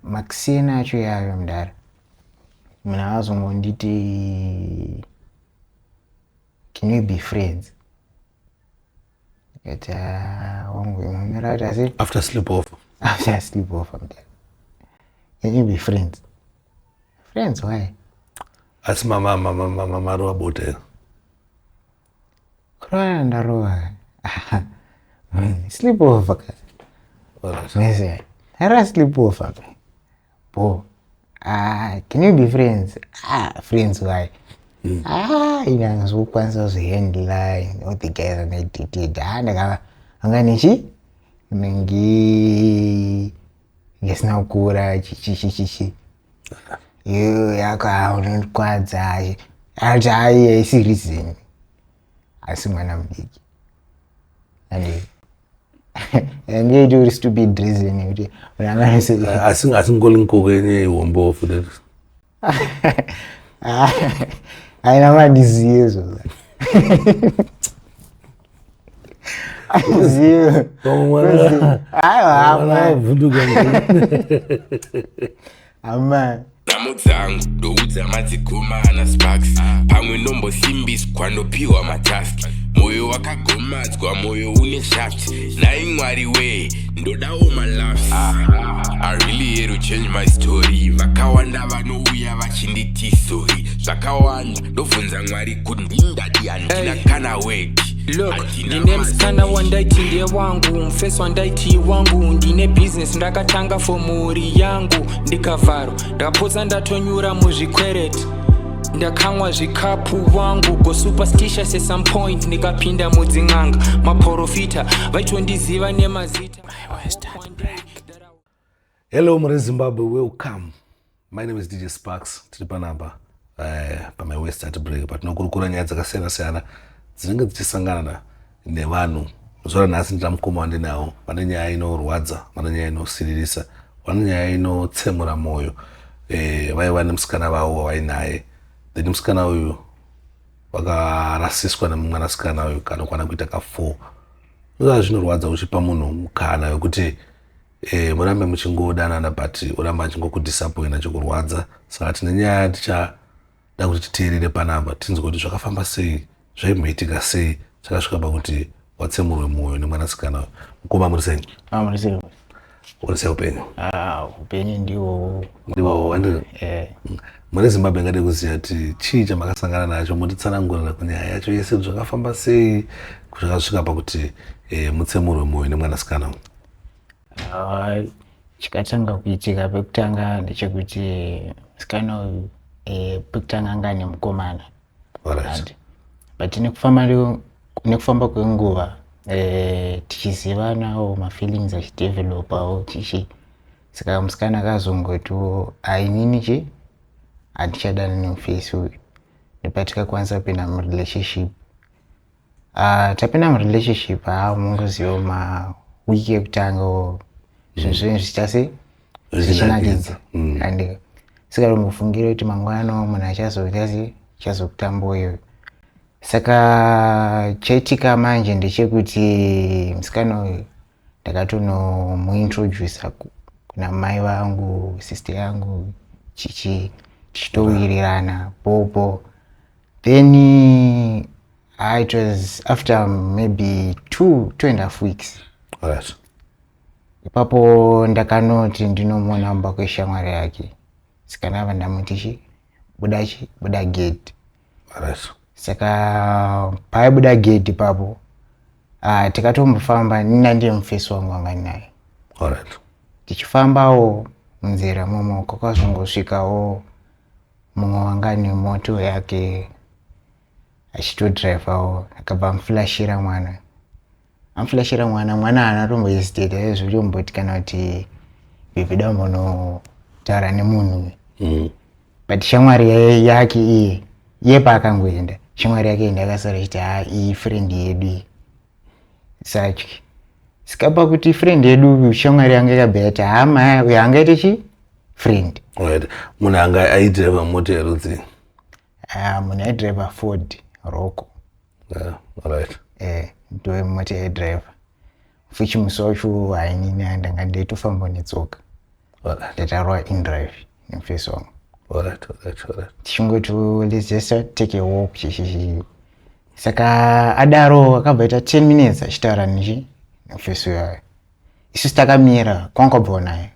Makuseni acho yayo mudara, munhu akazongonditi, "Can we be friends?" Ndikati, "Ah, wangu, mamira kuti asi." After sleep over? After sleep over mudara. "Can you be friends?" "Friends why?" Asi marova bota here? Kurova ndarova, sleep over ka. Mese ara sleep over bo. "Ah, can you be friends?" "Ah, friends why?" Ah, ina ndizokwanisa kuzihandla all the guys andaideteda. Ah, ndakava anga nechi nenge ngesina kukura, chichichichichi iyo yaka unondikwadza ati ai haisi reason, asi mwana mudiki and yange itori stupid reason yekuti munhu anganise. Asi ngoli nkoko enye ihombo futi. Aina mandiziye zvo, aziye. Aiwa. Vhunduka. Ama. Nhamo dzangu ndoudza madzigoma ana Sparks, pamwe ndombosimbiswa, ndopiwa matask. Mwoyo wakagomadzwa, mwoyo une shaft. Nhai Mwari we, ndodawo malafs. I really here to change my story. Vakawanda vanouya vachinditi sorry, zvakawanda. Ndobvunza Mwari kuti ndindadi, handina kana weti. Look, ndine musikana wandaiti ndiye wangu, mufesi wandaiti wangu. Ndine bhizinesi ndakatanga for mhuri yangu, ndikavharwa, ndakapotsa ndatonyura muzvikwereti, ndakamwa zvikapu wangu. Go superstitious at some point, ndikapinda mudzin'anga, maprofita vaitondiziva nemazita. Hello muri Zimbabwe, welcome. My name is DJ Sparks. Tiri panapa paMy West Heartbreak, patinokurukura nyaya dzakasiyana siyana dzinenge dzichisangana nevanhu. Zuva ranhasi ndina mukoma wandinawo, vane nyaya inorwadza, vane nyaya inosiririsa, vane nyaya inotsemura mwoyo. Vaiva nemusikana vavo wavainaye, then musikana uyu vakarasiswa nemwanasikana uyu kanokwana kuita ka4. Zva zvinorwadza uchipa munhu mukana wekuti murambe muchingodanana, but uramba achingokudisappointa, chikurwadza. Saka tine nyaya tichada kuti titeerere panapa, tinzwe kuti zvakafamba sei, zvaimboitika sei, chakasvika pakuti watsemurwe mwoyo nemwanasikana uyu. Mukoma, muri sei? Muri sei? Uri sei upenyu? Ah, upenyu ndiwo. Ndiwo. Eh. Mune Zimbabwe ingade kuziva kuti chii chamakasangana nacho, mutitsanangurira kunyaya yacho yese kuti zvakafamba sei zvakasvika pakuti mutsemurwe mwoyo nemwanasikana uyu. Ah, chikatanga kuitika pekutanga ndechekuti musikana uyu pekutanga anga ane mukomana. But nekufamba kwenguva, tichizivanawo, mafeelings achidevelopawo chichi, saka musikana akazongotiwo, "Ainini chi handichadana nemufesi uyu." Ndopatikakwanisa kupinda murelationship. Tapinda murelationship, haa, mungozivawo mawiki ekutanga zvinhu zvinhu zvichita sei, zvichinakidza. And sikatombofungira kuti mangwana munhu achazoita sei, achazokutambawo iyoyo. Saka chaitika manje ndechekuti musikana uyu ndakatonomuintrodusa kuna mai vangu, sister yangu, chichi, tichitowirirana popo. Then it was after maybe 2.5 weeks ipapo ndakanoti ndinomuona mumba kweshamwari yake. Sikana ava ndamuti chi buda, chi buda gate. Saka paaibuda gate ipapo, tikatombofamba nina ndiye mufesi wangu wanga naye. Tichifambawo munzira momo, kwakazongosvikawo mumwe wanga nemoto yake achitodhiraivhawo, akabva amuflashira mwana, amuflashira mwana. Mwana haana tombohesitate zvekutomboti kana kuti baby dambonotaura nemunhu uyu. But shamwari yake iye, iye paakangoenda, shamwari yake ende akasara achiti, "Ha, iyi friend yedu iyi, satyi." Sikapa kuti friend yedu, shamwari yangu yakabva yati, "Hama uyo angaite chi friend." Alright, munhu anga aidhiraivha mota yerudzii? Ah, munhu aidhiraivha Ford Roco. Yeah, alright. Eh, ndo mota yaidhiraivha fuchi. Musi wacho hainini, ndanga ndaitofamba netsoka. Ndatarwa indrive nemufesi wangu. Tichingoti let's just take a walk chichichi. Saka adaro akabva aita 10 minutes achitaura nechi nemufesi uyayo. Isusu takamira kwanga kwabvawo naye.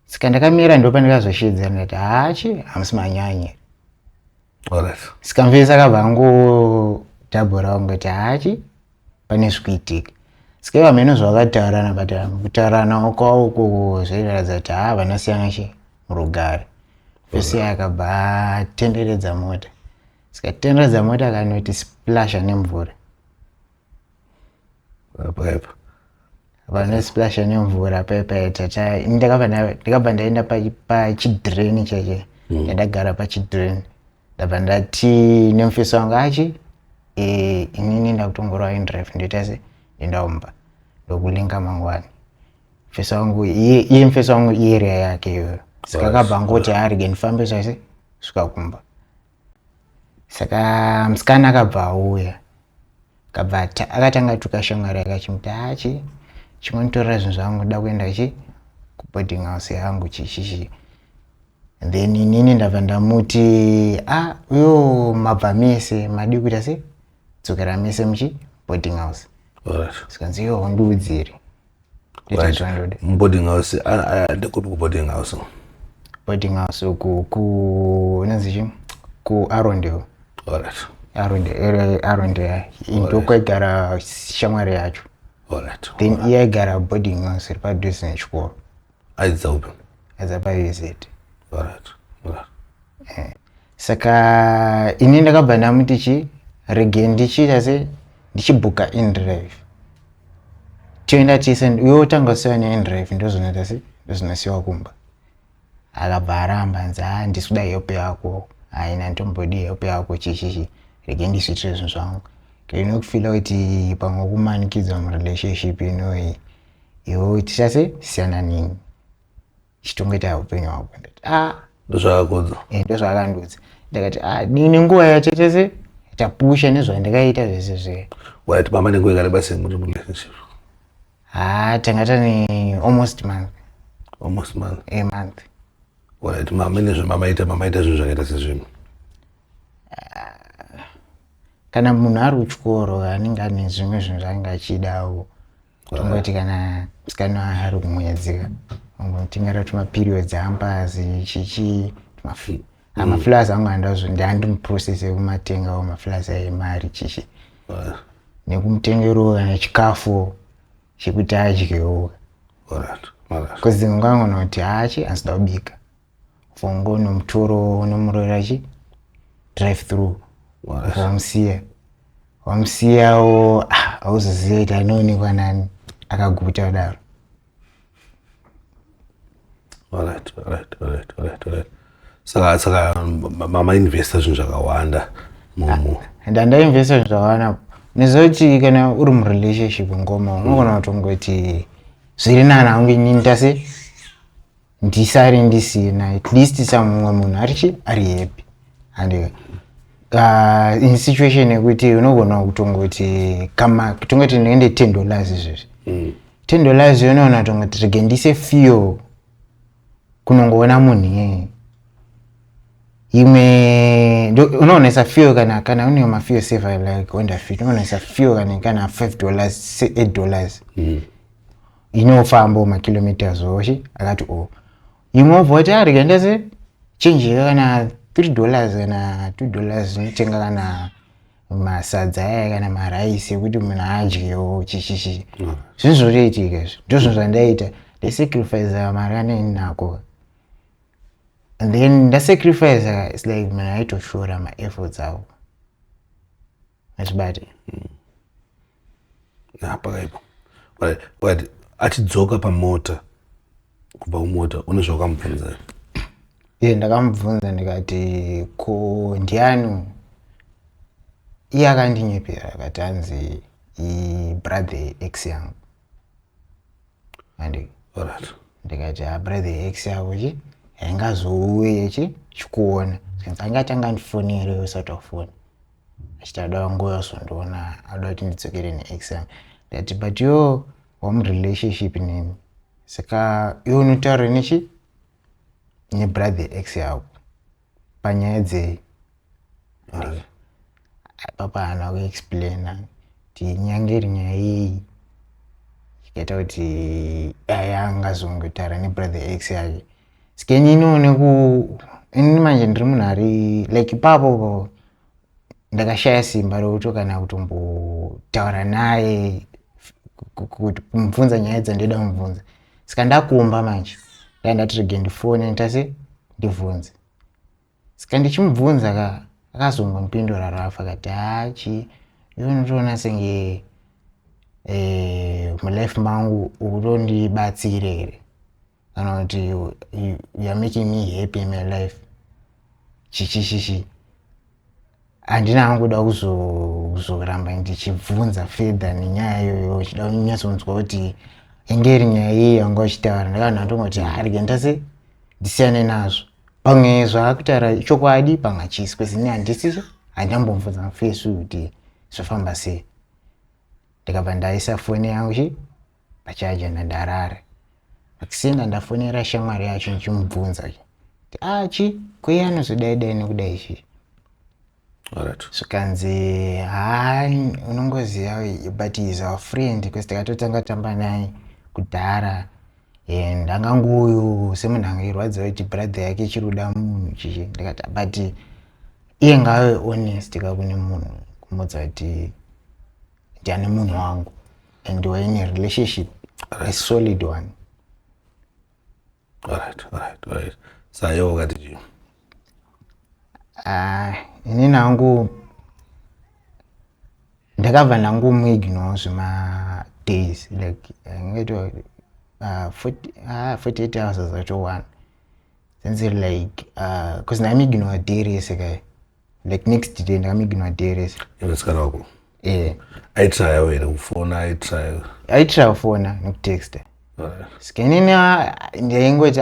Saka ndakamira ndopandakazoshedzera ndati hachi hamusi manyanya. Saka mufesi akabva angodhabhura kungoti hachi pane zvikuitika. Saka ivo hameno zvavakataurana but kutaurana kwavo ukoko zvairatidza kuti haa vanasiyana chi murugare. Mufesi akabva atenderedza mota. Saka tenderedza mota akanoti splasha nemvura. Pakaipa. Vanosplasha nemvura paipa tata ndakabva ndaenda pachidrain cheche. Ndandagara pachidrain. Ndabva ndati nemufesi wangu achi inini ndakutongorwa indrive ndoita se ndoenda ndokulinka mangwani. Mufesi wangu iye mufesi wangu iarea yake iyoyo. Saka akabva angoti arege ndifambe zvese svika kumba. Saka musikana akabva auya. Akabva akatanga atuka shamwari yake achimuti achi chingonditorera zvinhu zvangu ndoda kuenda chi kuboarding house yangu chichichi. And then inini ndabva ndamuti ah uyo mabva mese madii kuita se dzokera mese muchi boarding house. Sikanzi iyo undiudzire. Boarding house ndekupi kuboarding house? Boarding house ku ku inonzi chi ku Arundel. Arundel Arundel ndokwaigara shamwari yacho. Then iye aigara boarding house iri padhuze nechikoro. Aidzidza kupi? Aidza paUZ. Saka ini ndakabva ndamuti chi rege ndichiita se ndichibhuka indrive. Toenda tese iwe wotanga kusiya neindrive ndozonoita se ndozonosiwa kumba. Akabva aramba anzi haa ndisi kuda help yako haina nditombodi help yako chichichi rege ndizviitire zvinhu zvangu. Ndinokufila kuti pamwe kumanikidzwa murelationship inoyi iwe tichase siyana nini chitongoita upenyu hwako. Ndati ah ndozvaakudza. Ndozvaakandiudza. Ndakati ah nenguva yacho tese tapusha nezvandakaita zvese zve. Right, mama nenguva yakareba sei muri murelationship? Haa tanga tane almost month. Almost month. A month. Right, mama nezvamamaita mamaita zvinhu zvakaita sezvimwe. Kana munhu ari kuchikoro anenge ane zvimwe zvinhu zvaanenge achidawo. Tongoti kana musikana ari kumwedzi ongotengera tumaperiods hampers chichi maflowers angu andazvo ndandi muprocess yekumatengawo maflowers emari chichi. Nekumutengerawo kana chikafu chekuti adyewo. Because dzimwe nguva anogona kuti hachi handisida kubika. Vongonomutoro unomurora chi drive through. Wamusiya. Wamusiyawo hauzozivi kuti anoonekwa nani akaguta kudaro. Alright. Saka mamainvesta zvinhu zvakawanda mumu. Ndandainvesta zvinhu zvakawanda. Nezoti kana uri murelationship ngoma unogona kutongoti zviri nani hangu inini ndase ndisare ndisina at least samumwe munhu arichi ari happy. And in situation yekuti unogona kutongoti kama tongoti ndinoende $10 izvezvi. $10 unoona kutongoti rege ndise fuel kunongoona munhu iyeye. Imwe unoonesa fuel kana une mafuel saver like Honda Fit unoonesa fuel kana $5 $8. Inofamba makilometers oshi akati o imwe wobva wati arege ndese change kana $3 kana $2 unotenga kana masadza aya kana maraisi ekuti munhu adyewo chichichi. Zvinhu zvotoitika izvi ndozvinhu zvandaita. Ndaisacrifice mari aneinako. And then ndasacrifice it's like munhu aitoshora maefforts avo. Azvibate. Pakaipo. Right, achidzoka pamota kubva kumota une zvawakamubvunza? Iye ndakamubvunza ndikati ko ndiani? Iye akandinyepera akati hanzi ibrother ex yangu. Ndikati ha brother ex yako chi haingazouye chi chikuona. Zvikanzi angati angandifonere usati wafona. Achiti ada nguva yozondiona ada kuti ndidzokere neex yangu. Ndikati but yo wamurelationship neni. Saka iwe unotaura nechi nebrother ex yako panyaya dzei? Papa haana kuexplaina kuti nyange iri nyaya yei ikaita kuti aya angazongotaura nebrother ex yake. Saka inini neku inini manje ndiri munhu ari like ipapo ndakashaya simba rekuto kana kutombotaura naye, kumubvunza nyaya dzandoida kumubvunza. Saka ndakumba manje ndaa ndati rege ndifone nditase ndibvunze. Saka ndichimubvunza ka, akazongondipindura rafu akati hachi, iwe unotoona senge mulife mangu ukutondibatsire here, kana kuti you are making me happy in my life, chichichichi. Handina hangu kuda kuzoramba ndichibvunza further nenyaya iyoyo, chida kunyatsonzwa kuti inge iri nyaya iyi yanga uchitaura. Ndakava ndangoti ha, rege ndase ndisiyane nazvo, pamwe zvaakutaura chokwadi, pamwe hachisi, kwezi ini handisi handambomubvunza mufesi kuti zvafamba sei. Ndikabva ndaisa foni yangu chi pachaja, ndandarara. Makuseni ndafonera shamwari yacho ndichimubvunza kuti achi kwei anozodai dai nekudai chi. Zvikanzi ha, unongoziva, but is our friend because takatotanga tamba naye kudhara and angangoyo semunhu angairwadziwa kuti brother yake ichiri kuda munhu chichi. Ndikati but iye ngaave honest ka kune munhu, kumudza kuti ndiane munhu wangu and we're in a relationship, a solid one. Alright, saka iwe wakati chii? Ah, inini hangu ndakabva ndangomuignore zvemadays like ngaiti 48 hours azatowana since like because ndakamuignore day rese kai, like next day ndakamuignore day rese. Iwe wako? Eh. Aitryawo here kufona? Aitrya? Aitrya kufona nekutexta. Saka inini ndaingoti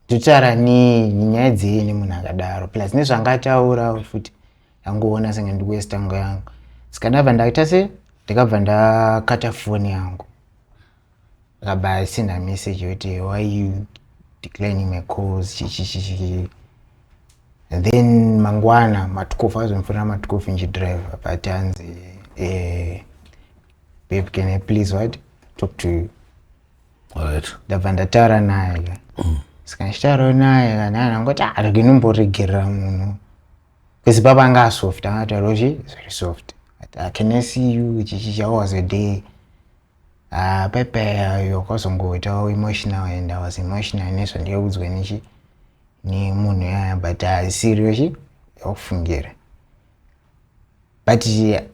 ndotaura nenyaya dzei nemunhu akadaro, plus nezvangataura futi yangoona senge ndikuwesta nguva yangu. Saka ndabva ndaita se ndakabva ndakata foni yangu. Akabva asenda message yekuti why you declining my calls, chichichichi. And then mangwana matikofu azondifonera matikofu ndichidrive, but anzi babe, can I please what talk to you? Ndabva ndataura naye ka. Saka ndichitaurawo naye kana ndangoti rege nomboregerera munhu because papa anga asoft, angataurawo chi very soft. Can I see you, chichichi, how was your day? Pepe wakazongoitawo emotional and I was emotional nezvandikaudzwa nechi nemunhu yaya, but asiriyo chi yakufungira, but in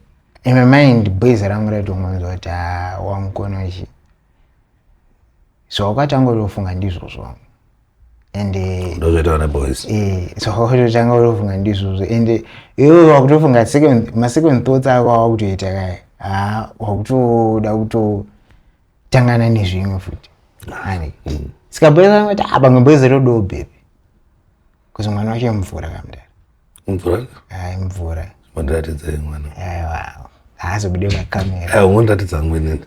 my mind boys rangu raitongonzwa kuti wamukono chi zvawakatanga kutofunga ndizvozvo and Ndozvaitawa neboys. Zvawakatotanga kutofunga ndizvozvo and iwewe wakutofunga masecond thoughts ako awakutoita kaya, ha, wakutoda kutotangana nezvimwe futi ani. Saka boys rangu kuti pamwe boys rodowo baby because mwana wacho imvura kamudara. Mvura? Hai, mvura. Mandiratidzai mwana. Aiwa, haazobude pakamera. Ungondiratidza hangu inini.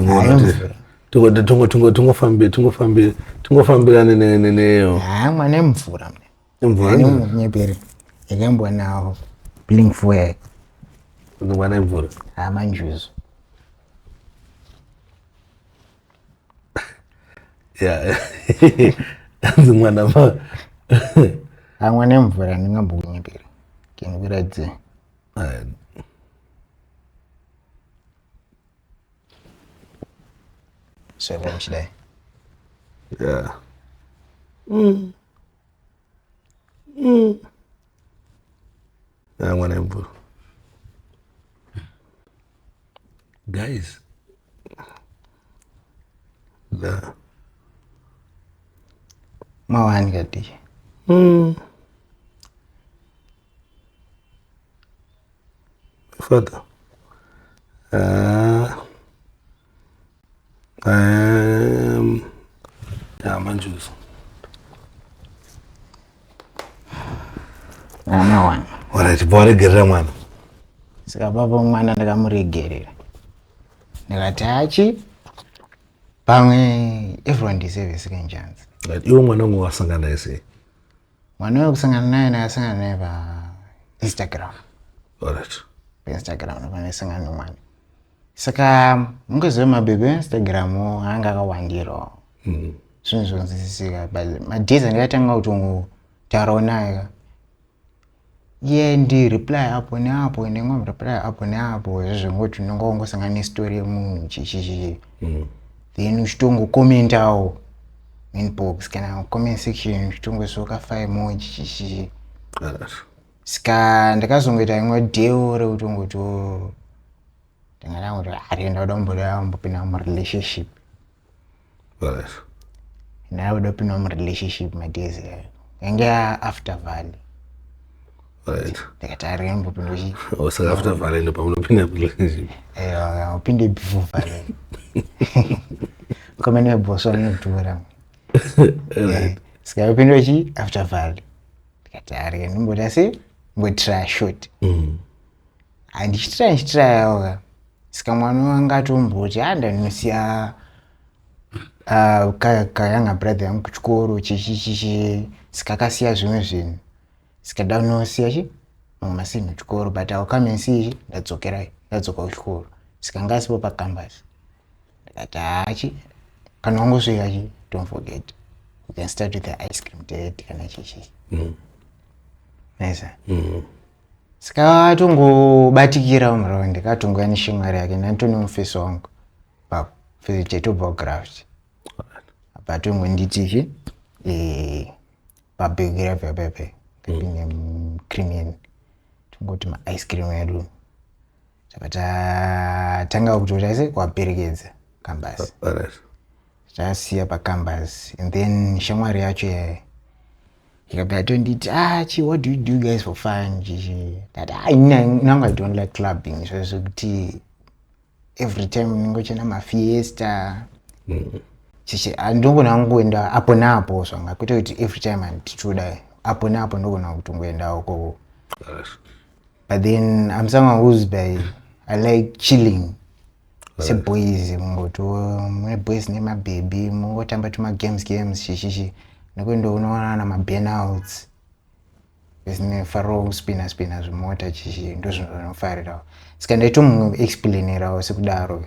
Hayi, mvura. Tingofambirane neyo. Ha, mwana imvura mne. Imvura? Nyepere yakambonawo blink four yake. Mwana imvura. Hamanjuzu. Ya, anzi mwana ma Ha, mwana imvura, ndingambokunyepera kendikuratidze. Swepa muchidai. Yeah. Ya, mwana imvura guys, da. Mawani kati. Father. Ya, manjuzu. Mawani. Alright, bva waregerera mwana. Saka papo mwana ndakamuregerera, ndikati achi Pamwe everyone deserve a second chance. Right. Iwe mwana wangu wasangana naye sei? Mwana wekusangana naye, ndakasangana naye paInstagram. Alright. PaInstagram ndopandakasangana nemwana. Saka mungoziva mabhebhi eInstagram anga akawandirawo, zvinhu zvinonzwisisika, but madays andakatanga kutongotaurawo naye ka, iye ndireply apo neapo, ndingomureply apo neapo, zvezvengoti unonga wangosangana nestory yemunhu chichichichi, then uchitongokomentawo inbox kana comment section, uchitongosoka fa emoji chichichi. Saka ndakazongoita imwe deal rekutongoti ndanga ndangoti ari ndauda kumboda kumbopinda murelationship. Ndauda kupinda murelationship madays ayo yange after valley. Ndikati ari mbopinda chi. Oh, saka after valley ndo pamunopinda murelationship? Ewa, upinde before valley komene boso anodhura. Saka upinde chi after valley, ndikati ari ndimbota se mbotry short. Handichitry, ndichitryawo ka. Saka mwana wanga atomboti a ndanosiya kayanga brother yangu kuchikoro chichichichi, saka akasiya zvimwe zvinhu, saka ndanosiya chi mamwe masinhu kuchikoro, but I'll come and see chi ndadzokerai, ndadzoka kuchikoro. Saka anga asipo pacampus. Ndikati hachi, kana wangosvika chi, don't forget we can start with the ice cream date kana chichi. Nice. Saka atongobatikira muraundi, katongoya neshamwari yake nantone mufesi wangu papo tetobva kugraft apa, atongonditi chi pabhegera pepepe kapinde mucream, tongoti maice cream edu, saka tatanga kutoita se kuvaperekedza campus. Tasiya pacampus and then shamwari yacho ikabva yatonditi, "Ah chi, what do you do guys for fun?" Chichi ndati, "Ah, ini nangu I don't like clubbing, zvo zvekuti every time unenge uchienda mafiesta chichi, ndogona kungoenda apo neapo zvanga, kwete kuti every time handitoda, apo neapo ndogona kutongoendawo koko." But then I'm someone who's by I like chilling seboys, mungoti mune boys nemabhebhi, mungotamba tumagames games chichichi, nekuenda unoona namaburnouts, zinofarirawo kuspina spina zvimota chichi, ndo zvinhu zvanofarirawo. Saka ndaitomuexplainirawo sekudaro,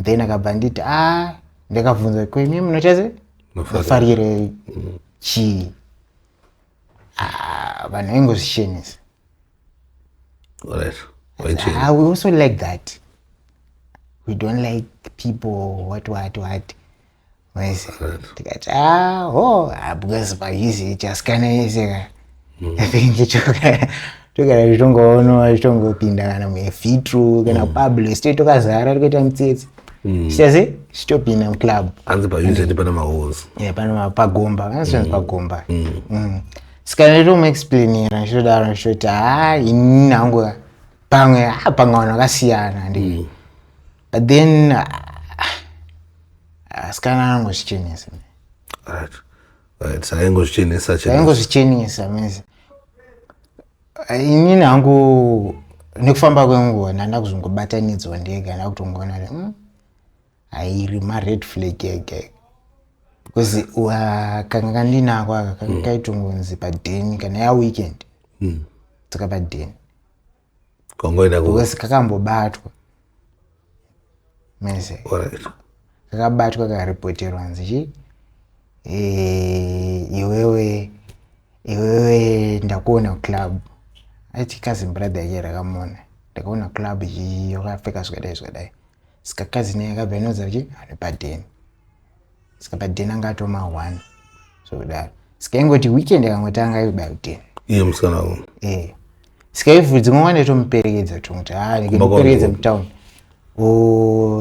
then akabva nditi, "A," ndakabvunza, "Kwemi munoita se mufarire chii?" Ah, vanhu vaingozvishenesa. Alright. Ah, we also like that, we don't like people what what what. Tikati, "Ah, ho ah," because pahizi chasikana yese ka, I think togara tichitongoonawo tichitongopinda kana muevitro kana Pablo Estate, tokazara tikaita mutsetse, chitase chitopinda muclub. Hanzi paUZ pane maholes. Yeah, pano pagomba, vanozonzi pagomba. Saka nditomuexplainira ndichitodaro, ndichitoti, "Ha, inini hangu pamwe pamwe vanhu vakasiyana ndi," but then asikana anongozvichenesa. Alright, saka ingozvichenesa chenesa. Aingozvichenesa mese. Inini hangu nekufamba kwenguva ndanda kuzongobatanidzwa ndega, ndakutongoona kuti hairi mared flag ega ega, because kanga kandinako aka kanga kaitongonzi padheni kana yaweekend tsoka padheni. Kwangoenda ku Because kakambobatwa mese. Kakabatwa, karipoterwa nzi chi, "Iwewe, iwewe, ndakuona club." Aiti cousin brother yake rakamuona, "Ndakaona club iyi wakapfeka zvakadai zvakadai." Saka cousin yakabva inodza kuti ane padheni, saka padheni anga atoma one zvokudaro. Saka ingoti weekend akangotanga ibaya kudheni. Iye musikana wangu. Saka if dzimwe nguva nditomuperekedza, tomuti ha, Kumba kwavo ndikemuperekedza ndikupi? mutown,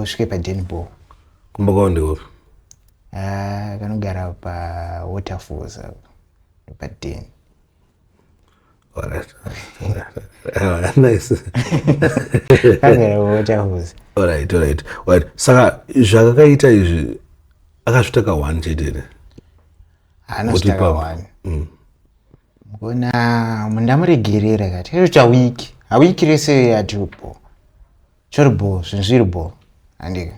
osvike padheni ball. Kumba kwavo ndikupi? Ah, kanogara paWaterfalls apo padheni. Alright. Alright. Nice. Kagara paWaterfalls. Alright. Saka zvakakaita izvi akazvita ka one chete here? Haana Kuti zvitaka ipapo. one mukona mundamuregerera kati kaitoita wiki, hawiki rese yatiri bo, chori bo, zvinhu zviri bo, handika.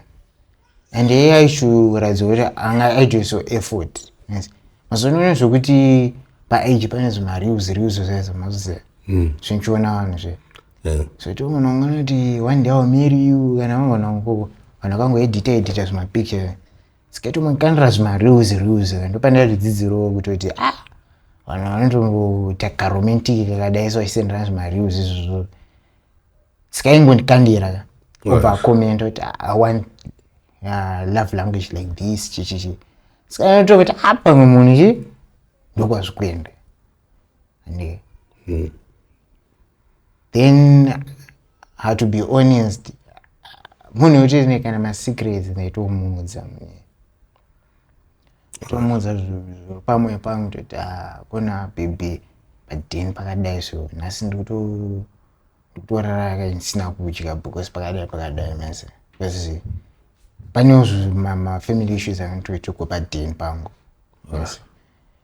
And iye aichuratidza kuti anga aitoisawo effort. Yes. Mazuva ano zvekuti paage pane zvimareels reels zvaizvo mazuva zvinchiona vanhu zve. Zvekuti munhu unganoti one day I'll marry you, kana vangona vanhu vakangoedita edita zvimapicture, saka tomukandira zvimareels reels. Ndopandatodzidzirawo kutoti ah, vanhu vanotomboita karomantic kakadai so, vachisenderana zvimareels izvozvo. Saka ingondikandira ka, obva akomenta kuti, "I want love language like this," chichichi. Saka anotokoti, ah, pamwe munhu chi ndokwazvikuenda ande. Then, how to be honest, munhu wekuti ne kana masecrets ndaitomuudza, tomuudza zviri pamwe pangu, toti, "Ah, kona baby, padheni pakadai so nhasi ndikutorara ndisina kudya because pakadai pakadai mese, because panewo mafamily issues anotoitiko padheni pangu." Yes,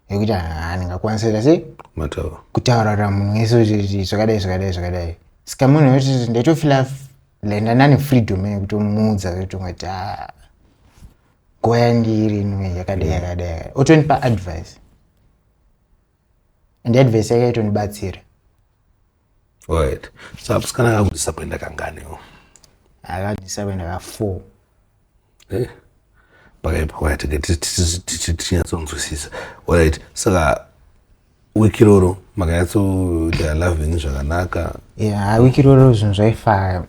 ekuti handingakwanisa ita sei mataura. Kutaurira munhu wese kuti zvakadai zvakadai zvakadai. Saka munhu wekuti ndaitofila like ndandane freedom yekutomuudza, kutongoti, "Ah, nguva yandiri ino yakadai yakadai yakadai," otondipa advice, and advice yake yaitondibatsira. Right, so musikana akakudisappointa kanganiwo? Akadisappointa ka4. Pakaipa kwatinge tichinyatsonzwisisa. Alright, saka wiki iroro makanyatsoita loving zvakanaka? Yeah, wiki iroro zvinhu zvaifaya.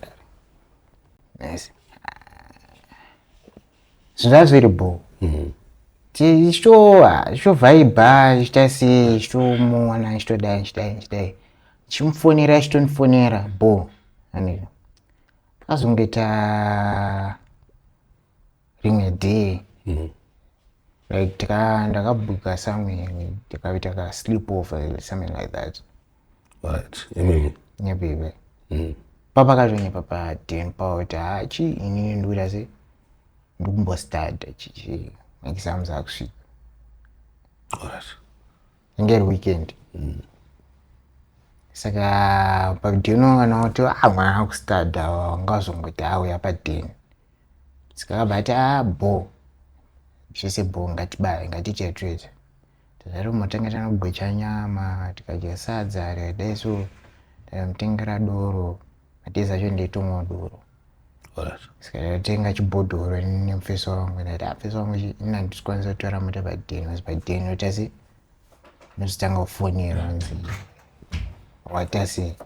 Yes, zvinhu zvava zviri bo, tichitovhaibha, tichiita sei, tichitomuona, tichitodai tichidai tichidai, chimufonera, chitondifonera bo. And pakazongoita rimwe day, like ndakabhuka somewhere, tikaita ka sleep over, something like that. Right, imimi? Nyebebe papakatonyepa paden pawo kuti, "Hachi, inini ndikuita sei, ndikumbostadha chichi, maexams akusvika." Inge iri weekend, saka padheni kana kuti, "Ah, mwana akustadha, wangazongoti auya padheni." Saka akabva ati, "A bo, zvese bo, ngatibaye, ngatiite toita." Tazaromotanga tanogwecha nyama, tikadya sadza, tikadai so, takamutengera doro. Madays acho ndaitomwawo doro. Saka ndatenga chibhodhoro nemufeso wangu. Ndati, "Ah, mufeso wangu, ini handisi kukwanisa kutora mota padheni, asi padheni oita sei, unozotanga kufonera unzi waita sei."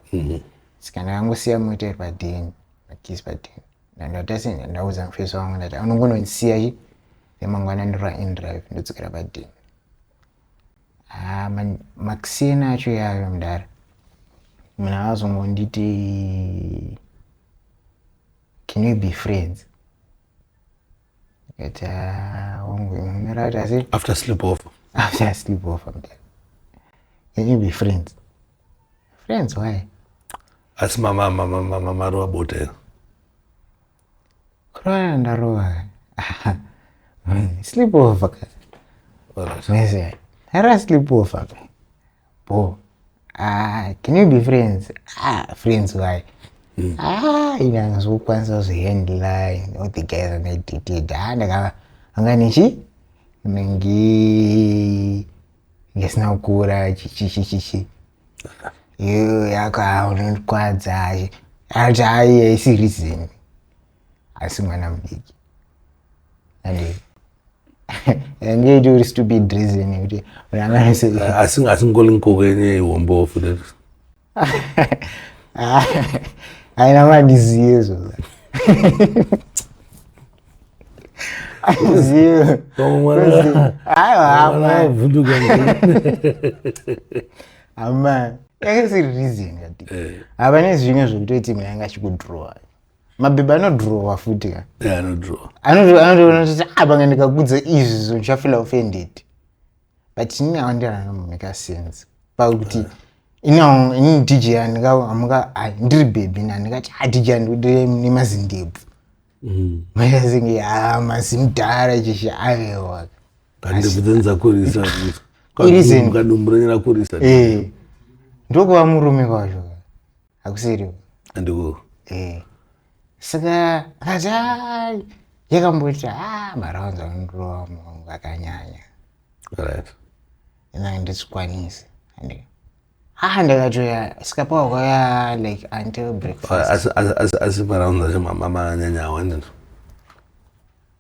Saka ndakangosiya mota iri padheni, makisi padheni. Ndandata sei, ndaudza mufeso wangu, ndati, "Unongonondisiya chi, nemangwana ndorora indrive, ndodzokera padheni." Ah, makuseni acho yayo, mudara, munhu akazongonditi, "Can you be friends?" Ndikati, "Ah, wangu, mumira kuti asi." After sleep over? After sleep over, mudara. "Can you be friends?" "Friends why?" Asi marova bota here? Kurova ndarova, sleep over ka. Mese ara sleep over ka bo. "Ah, can you be friends?" "Ah, friends why?" "Ah, ine handizokwanisa kuzvihandla all the guys andaideteda. Ah, ndaka anga nichi nenge ngesina kukura, chichi chichi chi iyo yaka unondikwadza." Ati, "Hai, haisi reason, asi mwana mudiki." And yange itori stupid reason yekuti munhu anganise. Asi asingoli nkoko yenye ihombo futi? Aina mandiziye zvo, andiziye. Aiwa. Vhunduka. Ama yakasiri reason kati hapane zvimwe zvekutoti munhu anga achikudhirowa. Mabhebhi anodhirowa futi ka. Anodrowa. Anotoona kuti apa ndikakudza izvi zvo ndichafeel offended, but inini awandiranamumeka sense pakuti ini DJ amuka ndiri bhebhi, handingati, "A DJ, andikude nemazindebvu." Maita senge, "A mazimudhara," chichi, aiwa. Kandebvu dzenzakurisa. Ireason. Kadumbu renyu rakurisa. Eh, ndokuva murume kwacho hakusiriwo. Andiko. Eh, saka akati, "Ai, Yakamboti ah marounds anondorova munhu akanyanya. Right. Ina ndisikwanisi. And ah ndakatoya saka pakauya like until breakfast. Asi marounds acho mama manyanyawo handiti?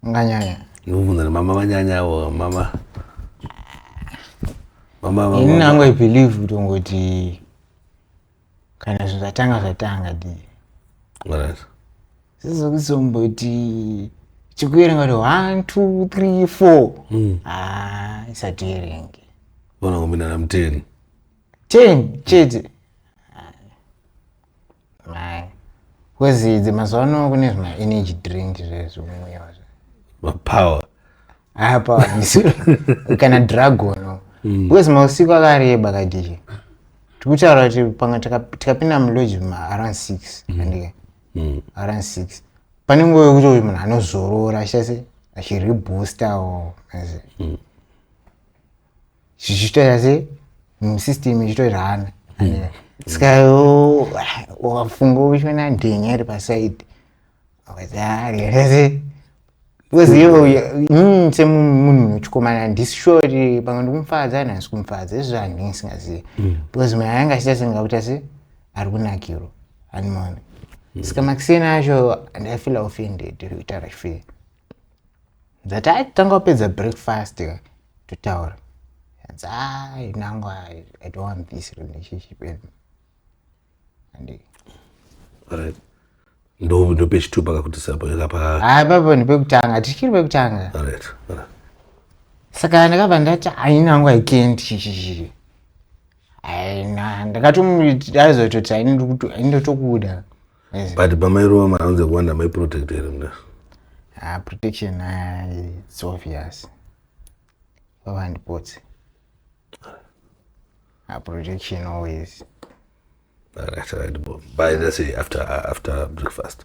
Nganyanya. Ndikubvunza kuti mama vanyanyawo mama. Mama Ini nangu I believe kutongoti kana zvinhu zvatanga zvatanga di. Right. Sizokuzomboti chikuerenga kuti 1 2 3 4. Ah isatierenge. Vona kupinda na 10. 10 chete. Mai. Because idzi mazuva ano kune zvima energy drink zvezvo kumwiwa zve. Mapower. Apa kana dragon. Because mausiku akareba kadiki. Tikutaura kuti pamwe tikapinda mulodge ma around 6 andike. Around 6. Pane nguva yekuti uyu munhu anozorora achiita achireboostawo. Zvichitoita se musystem ichitorana. Saka wafunga uchiona ndenya iri pasaidi. Wakati ah because iwe semunhu wechikomana handisi sure kuti pamwe ndikumufadza kana handisi kumufadza izvo handinge ndisingazivi. Because munhu anenge achiita senge se ari kunakirwa animaona. Saka makuseni acho ndaifeel offended kutaura chifii. Ndati tanga kupedza breakfast totaura. Hanzi ah nangu I don't want this relationship anymore. And Right. Ndo page 2 pakakuti sapo yakapa. Ah papo ndepekutanga tichiri pekutanga. Right. Right. Saka ndakabva ndati haini hangu I can't chichichi. Aina ndakatomuzototi haini ndotokuda. But pamairova marounds ekuwanda maiprotect here muna? Ah protection it's obvious. Baba ndipotse. Ah protection always. Right, right. By let's say after breakfast.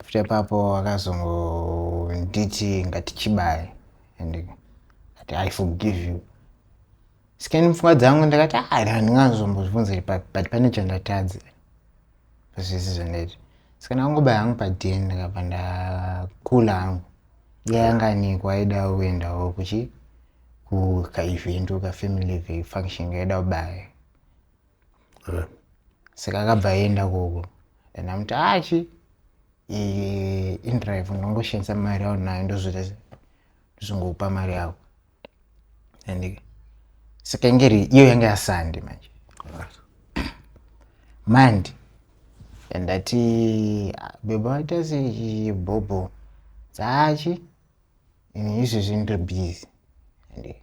After papo akazongonditi ngatichibaye and ati I forgive you. Saka mupfungwa dzangu ndakati ah handingazombozvibvunza but pane chandatadza. Zvese zvandaita. Saka ndakangobaya hangu padheni ndakabva ndakula hangu. Iye yanga anikwa aida kuendawo kuchi kukaevent kafamily function kaida kubaya. Saka akabva aenda koko. Ndamuti achi indrive ndongoshandisa mari yaunayo ndozoita ndozongokupa mari yako. And saka ingeri iyo yanga yaSunday manje. Mandi ndati beba waita sei bhobho dzachi ini izvezvi ndiri busy. And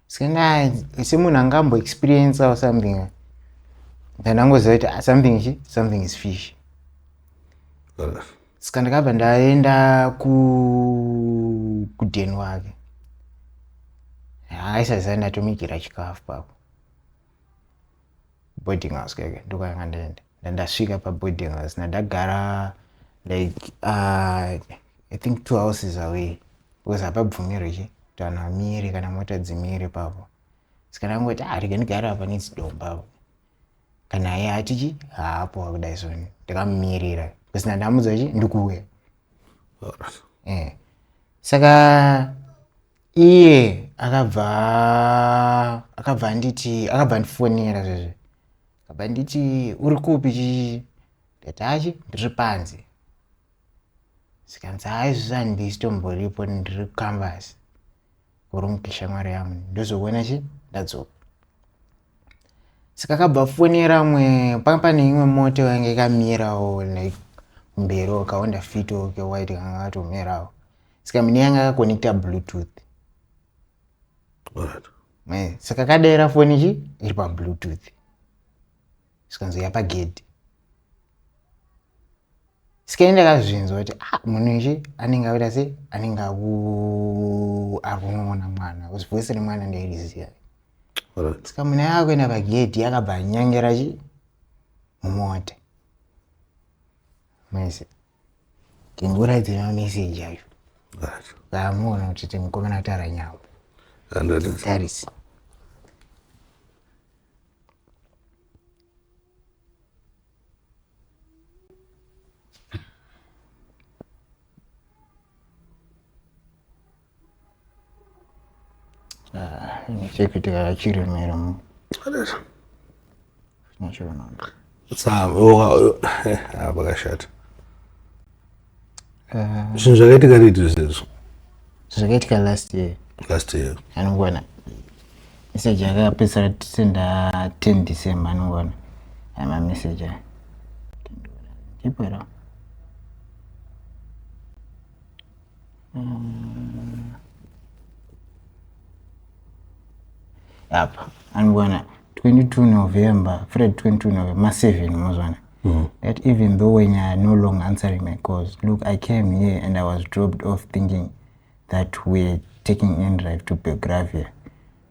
saka semunhu angambo experience or something ndandangoziva kuti something chi something is fish. Saka ndakabva ndaenda kudheni wake. Aisaziva ndatomuigira chikafu papo. Boarding house keke ndokwanga ndaenda. Ndandasvika paboarding house ndandagara like I think 2 houses away because hapabvumirwi chi kuti vanhu vamire kana mota dzimire papo. Saka ndangoti ah rega ndigare apa nezidombo apo. Kana iye atichi haapo akudai so ndakamumirira because ndandamudza chi ndikuuya. Saka iye akabva anditi akabva andifonera zvezve. Akabva anditi uri kupi chichi ndikati achi ndiri panze. Sikanzi hai izvozvo handisitomboripo ndiri kucampus kuroom keshamwari yangu ndozokuona chi ndadzoka. Saka akabva afonera mwe panga pane imwe mota yanga yakamirawo like kumberi kaHonda Fit kewhite kanga katomirawo. Saka mune yanga yakakonekta bluetooth. Right. Saka kadaira foni chi iri pabluetooth. Sikanzi uya pagedhi. Saka ini ndakazvinzwa kuti ah munhu ichi anenge akuita sei anenge ari kunoona mwana because voice remwana ndairiziva. Saka munhu aya akuenda pagedhi akabva anyangera chi mumota. Mese. Tinguratidze mameseji acho. Kamuona kuti mukomana ataura nyambo. Tarisi. Chekuitika achiremera mu. Pakashata. Zvinhu zvakaitika riiti zvezvo? Zvakaitika last year. Last year. Anongona message akapedzisira tisenda 10 December, anongona aya message aya. Ndipo here? Apa anongona 22 November, Fred 22 November, ma7 mozwana. That even though when you are no longer answering my calls, look, I came here and I was dropped off thinking that we're taking inDrive to Belgravia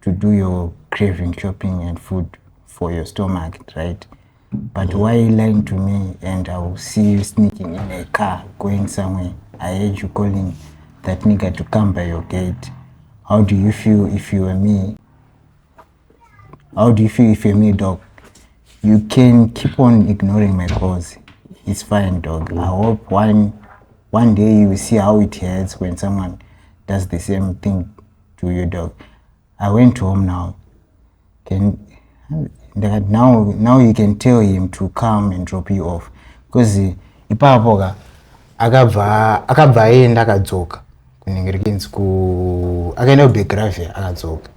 to do your craving shopping and food for your stomach, right? But why lying to me and I will see you sneaking in a car going somewhere? I heard you calling that nigga to come by your gate. How do you feel if you were me? How do you feel if you're me, dog? You can keep on ignoring my calls. It's fine, dog. I hope one day you will see how it hurts when someone does the same thing to you, dog. I went home now. Can now you can tell him to come and drop you off. Because ipapo ka akabva aenda akadzoka kunenge rikenzi ku akaenda kuBelgravia akadzoka.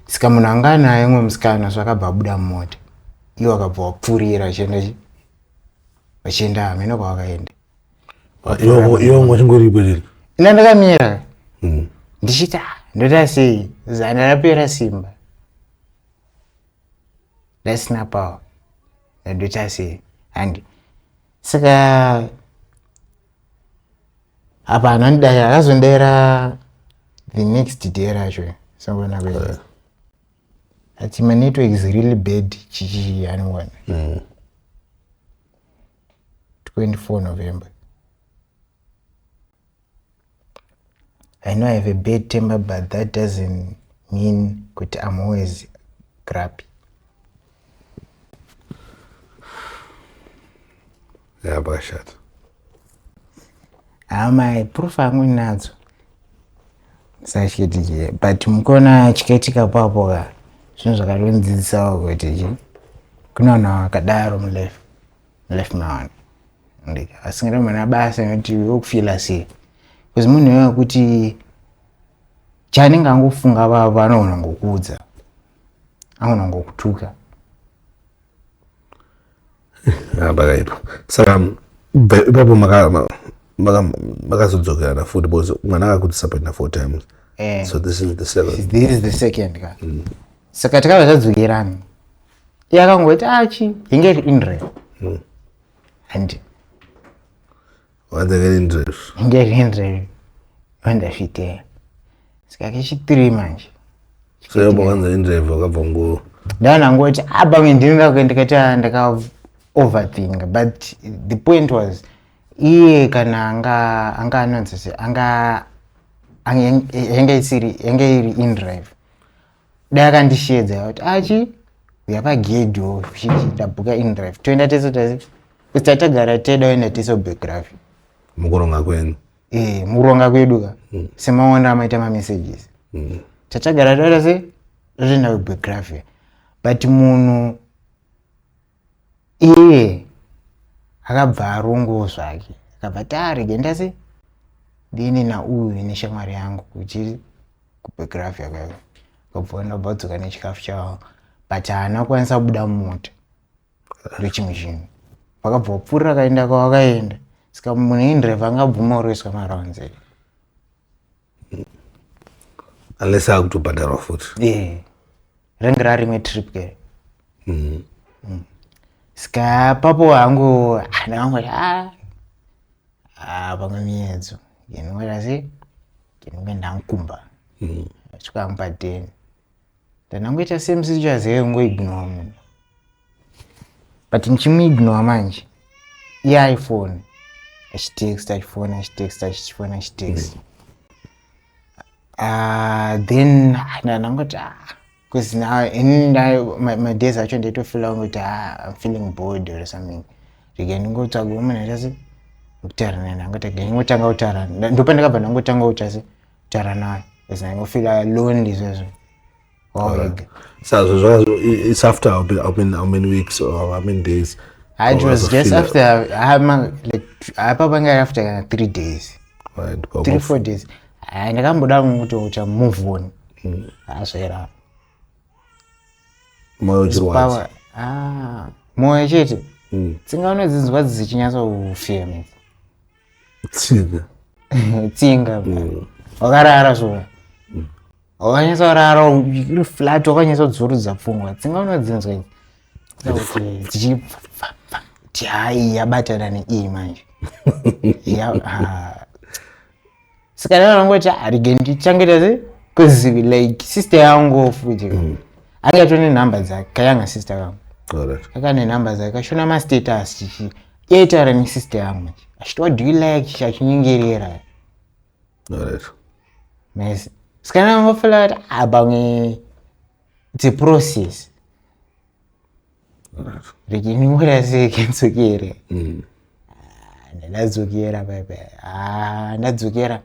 Saka munhu anga anaye umwe musikana, so akabva abuda mumota, iwo akabva wapfurira achienda vachienda hameno kwavakaenda. Iwo ngwachingoripo chiri? Ina ndakamira ndichiti, "Ah, ndoita sei?" Zana rapera simba, ndasina power, ndoita sei? Handi saka apa anondidaira, akazondaira the next day racho sangona kwe ati my network is really bad chichi, anongona 24 November. I know I have a bad temper, but that doesn't mean kuti I'm always grumpy. Ya, pakashata. Hama, proof angu nadzo sachitike, but mukuona chikaitika papo ka, zvinhu zvakatondzidzisawo kuti chi kune vanhu vakadaro mulife mavanhu asingatombona basa nekuti wokufila sei, because munhu iyoyo wekuti chaanenge angofunga papo anogona ngokuudza, anogona ngokutuka. Ya, pakaipa. Saka ipapo makazodzokerana futi, because mwana akakudisappointa four times. Eh. So this is the second. This is the second ka. Saka takabva tadzokerana, iye akangoti achi inge iri inDrive and Wanzekera inDrive. Inge iri inDrive wandafitera, saka kechi3 manje. So ipapo wanza inDrive wakabva ngo Ndaona ngoti pamwe ndini ndikaita ndaka overthink, but the point was iye kana anga anonzi se anga yanga isiri, yanga iri inDrive, dai akandishedza kuti achi uya pagedho chichi, ndabhuka inDrive, toenda tese tese, kuti tatagara teda oenda tese kuBelgravia. Mukuronga kwenyu. Eh, mukuronga kwedu ka, semaonero amaita mamessages, tatagara toita se totoenda kuBelgravia, but munhu iye akabva arongowo zvake, akabva tarege ndase ndiine nauyu neshamwari yangu kuchi kuBelgravia kwaiko, akabva ndabva adzoka nechikafu chavo, but haana kukwanisa kubuda mumota, ndochimwe chinhu, vakabva vapfuurira akaenda kwavakaenda. Saka munhu inDrive angabvuma kuroiswa marounds here? Unless akutobhadharwa futi. Eh, ringe rarimwe trip ke. Saka papo hangu ndakangoti ah, pamwe miedzo ndinoita sei, ndinonge ndankumba svika mupadheni, ndandangoita same situation yekungoignore munhu, but ndichimuignore manje iye iphone achitext, achifona, achitext, achifona, achitext. Then ndangoti because now in my days acho ndaitofila kuti I'm feeling bored or something, rege ndingotsvaga munhu aita se kutaura naye. Ndangoti rege ndingotanga kutaura, ndopa ndakabva ndangotanga kuita se kutaura naye, because ndaingofila lonely izvozvo. Wawega. So it's after how many weeks or how many days? It was just after like apa panga after kana 3 days. Right. 3 4 days. Ndakamboda kutoita move on. Azvera. Moyo uchirwadza. Moyo chete. Tsinga unodzinzwa dzichinyatsa kufema. Tsinga. Tsinga. Wakarara so. Wakanyatsa kurara uri flat, wakanyatsa kudzorudza pfungwa. Tsinga unodzinzwa idzi. Dzichipfa ti hai yabatana neiyi manje. Saka ndangoti arige ndichangoita se cause like sister yangu futi. Anga atone nhamba dzake, kayanga sister kangu. Alright. Akane nhamba dzake, kashona ma status chichi. Yaitaura nesister yangu manje. Achiti what do you like achinyengerera. Alright. Mese. Saka ndangofila kuti pamwe it's a process. Alright. Rege ndingoita sei kendzokere. Ndadzokera paipa. Ndadzokera.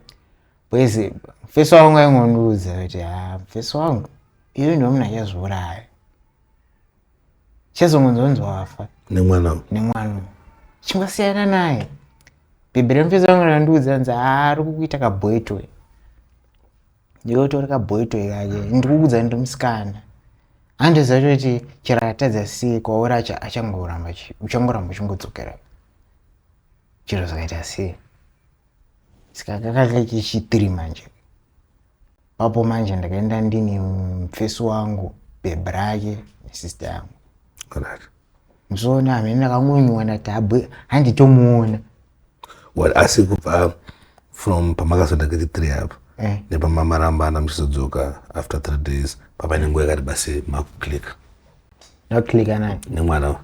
Boys, mufesi wangu aingondiudza kuti mufesi wangu iwe ndiwe munhu achazviuraya. Chazongonzonzi wafa. Nemwana. Nemwana. Chingosiyana naye. Bhebhi remufesi wangu randiudza nzi ari kukuita kaboy toy. Ndikotori kaboy toy kake. Ndikukuudza ndiri musikana. Andiziva kuti chero akatadza sei kwauri achangoramba uchangoramba uchingodzokera. Chiro zvakaita sei. Saka kakanga kechi3 manje. Papo manje ndakaenda ndine mufesi wangu, bhebhi rake nesister yangu. Alright. Musoona hamene ndakangonyuwa ndati abwe handitomuona. Well, asi kubva from pamakazoenda kechi3 apo nepamamarambana muchizodzoka after 3 days papaine nguva yakati basi makuklika. Ndakuklika naye. Nemwana.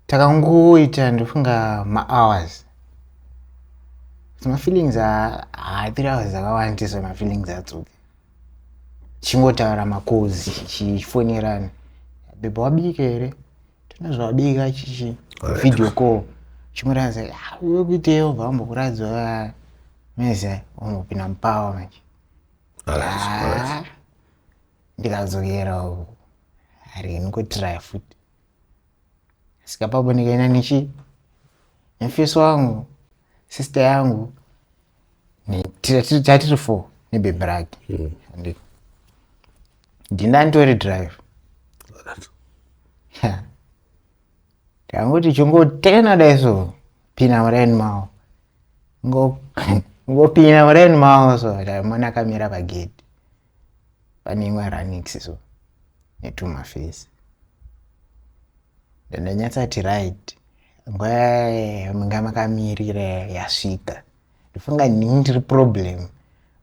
Takangoita ndofunga ma-hours. Ma-feelings 3 hours akawandisa ma-feelings adzoke. Chingotaura makozi, chifonerana. Bhebhi wabika here? Tona zvawabika chichi. Video call. Chimuratidza, uri kuiteyo vambokuratidza meze wambopinda mupower manje. Alright. Ndikadzokera uko. Ari ndingotry futi. Saka papo ndikaenda nechi nemufesi wangu, sister yangu, tatiri 4 nebhebhi rake. Ndina nditori drive. Alright. Ndangoti chingotena dai so pinda muraini mawo. Ngopinda muraini mawo so ndamuona akamira pagedhi. Pane imwe Ranix so netumafesi. Ndanyatsati right. Nguva yanga makamirira yasvika. Ndofunga ndini ndiri problem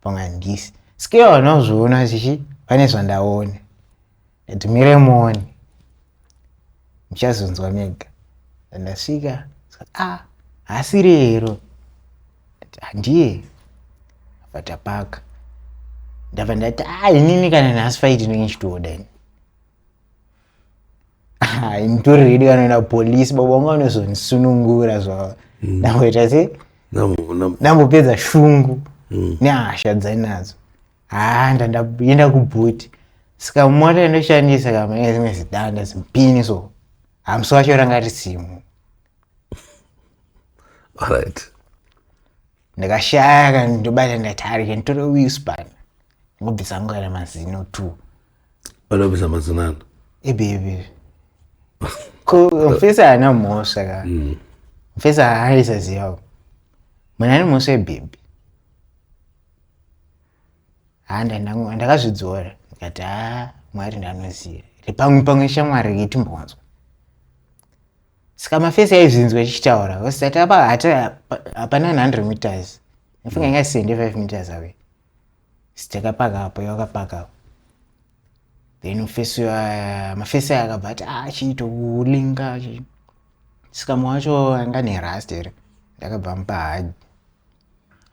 pamwe handisi. Saka ivo havana kuzviona chichi pane zvandaona. Ndati mire muone. Muchazonzwa mega. Ndasvika haasiri hero. Ndati handiye. Abva tapaka. Ndabva ndati inini kana nhasi fight inenge ichitoda ini. Nditori ready kanoenda police baba vangu vanozondisunungura zvavo. Ndamboita sei? Ndambopedza shungu nehasha dzainadzo. Ndandaenda kubhuti. Saka mota yandoshandisa kama zimwe zidanda zimupini so. Musi wacho ranga risimu. Alright. Ndakashaya kana ndobata ndati arike nditore wheelspan. Ndingobvisa hangu kana mazino 2. Vanobvisa mazino ano? Ebebe. Ko mufesi haana mhosva ka. Mufesi haaisaziva. Munhu ane mhosva ebhebhi. Ndakazvidzora. Ndikati Mwari ndanoziva. Pamwe pamwe shamwari yetimbonzwa. Saka mafesi aizvinzwa achichitaura. Usati apa hapana 100 meters. Ndifunga inga 75 meters away. Sitakapaka apo yakapaka apo. Then mufesi mafesi akabva ati achiitokulinga. Saka mumwe wacho anga nerust here. Ndakabva mupa hug.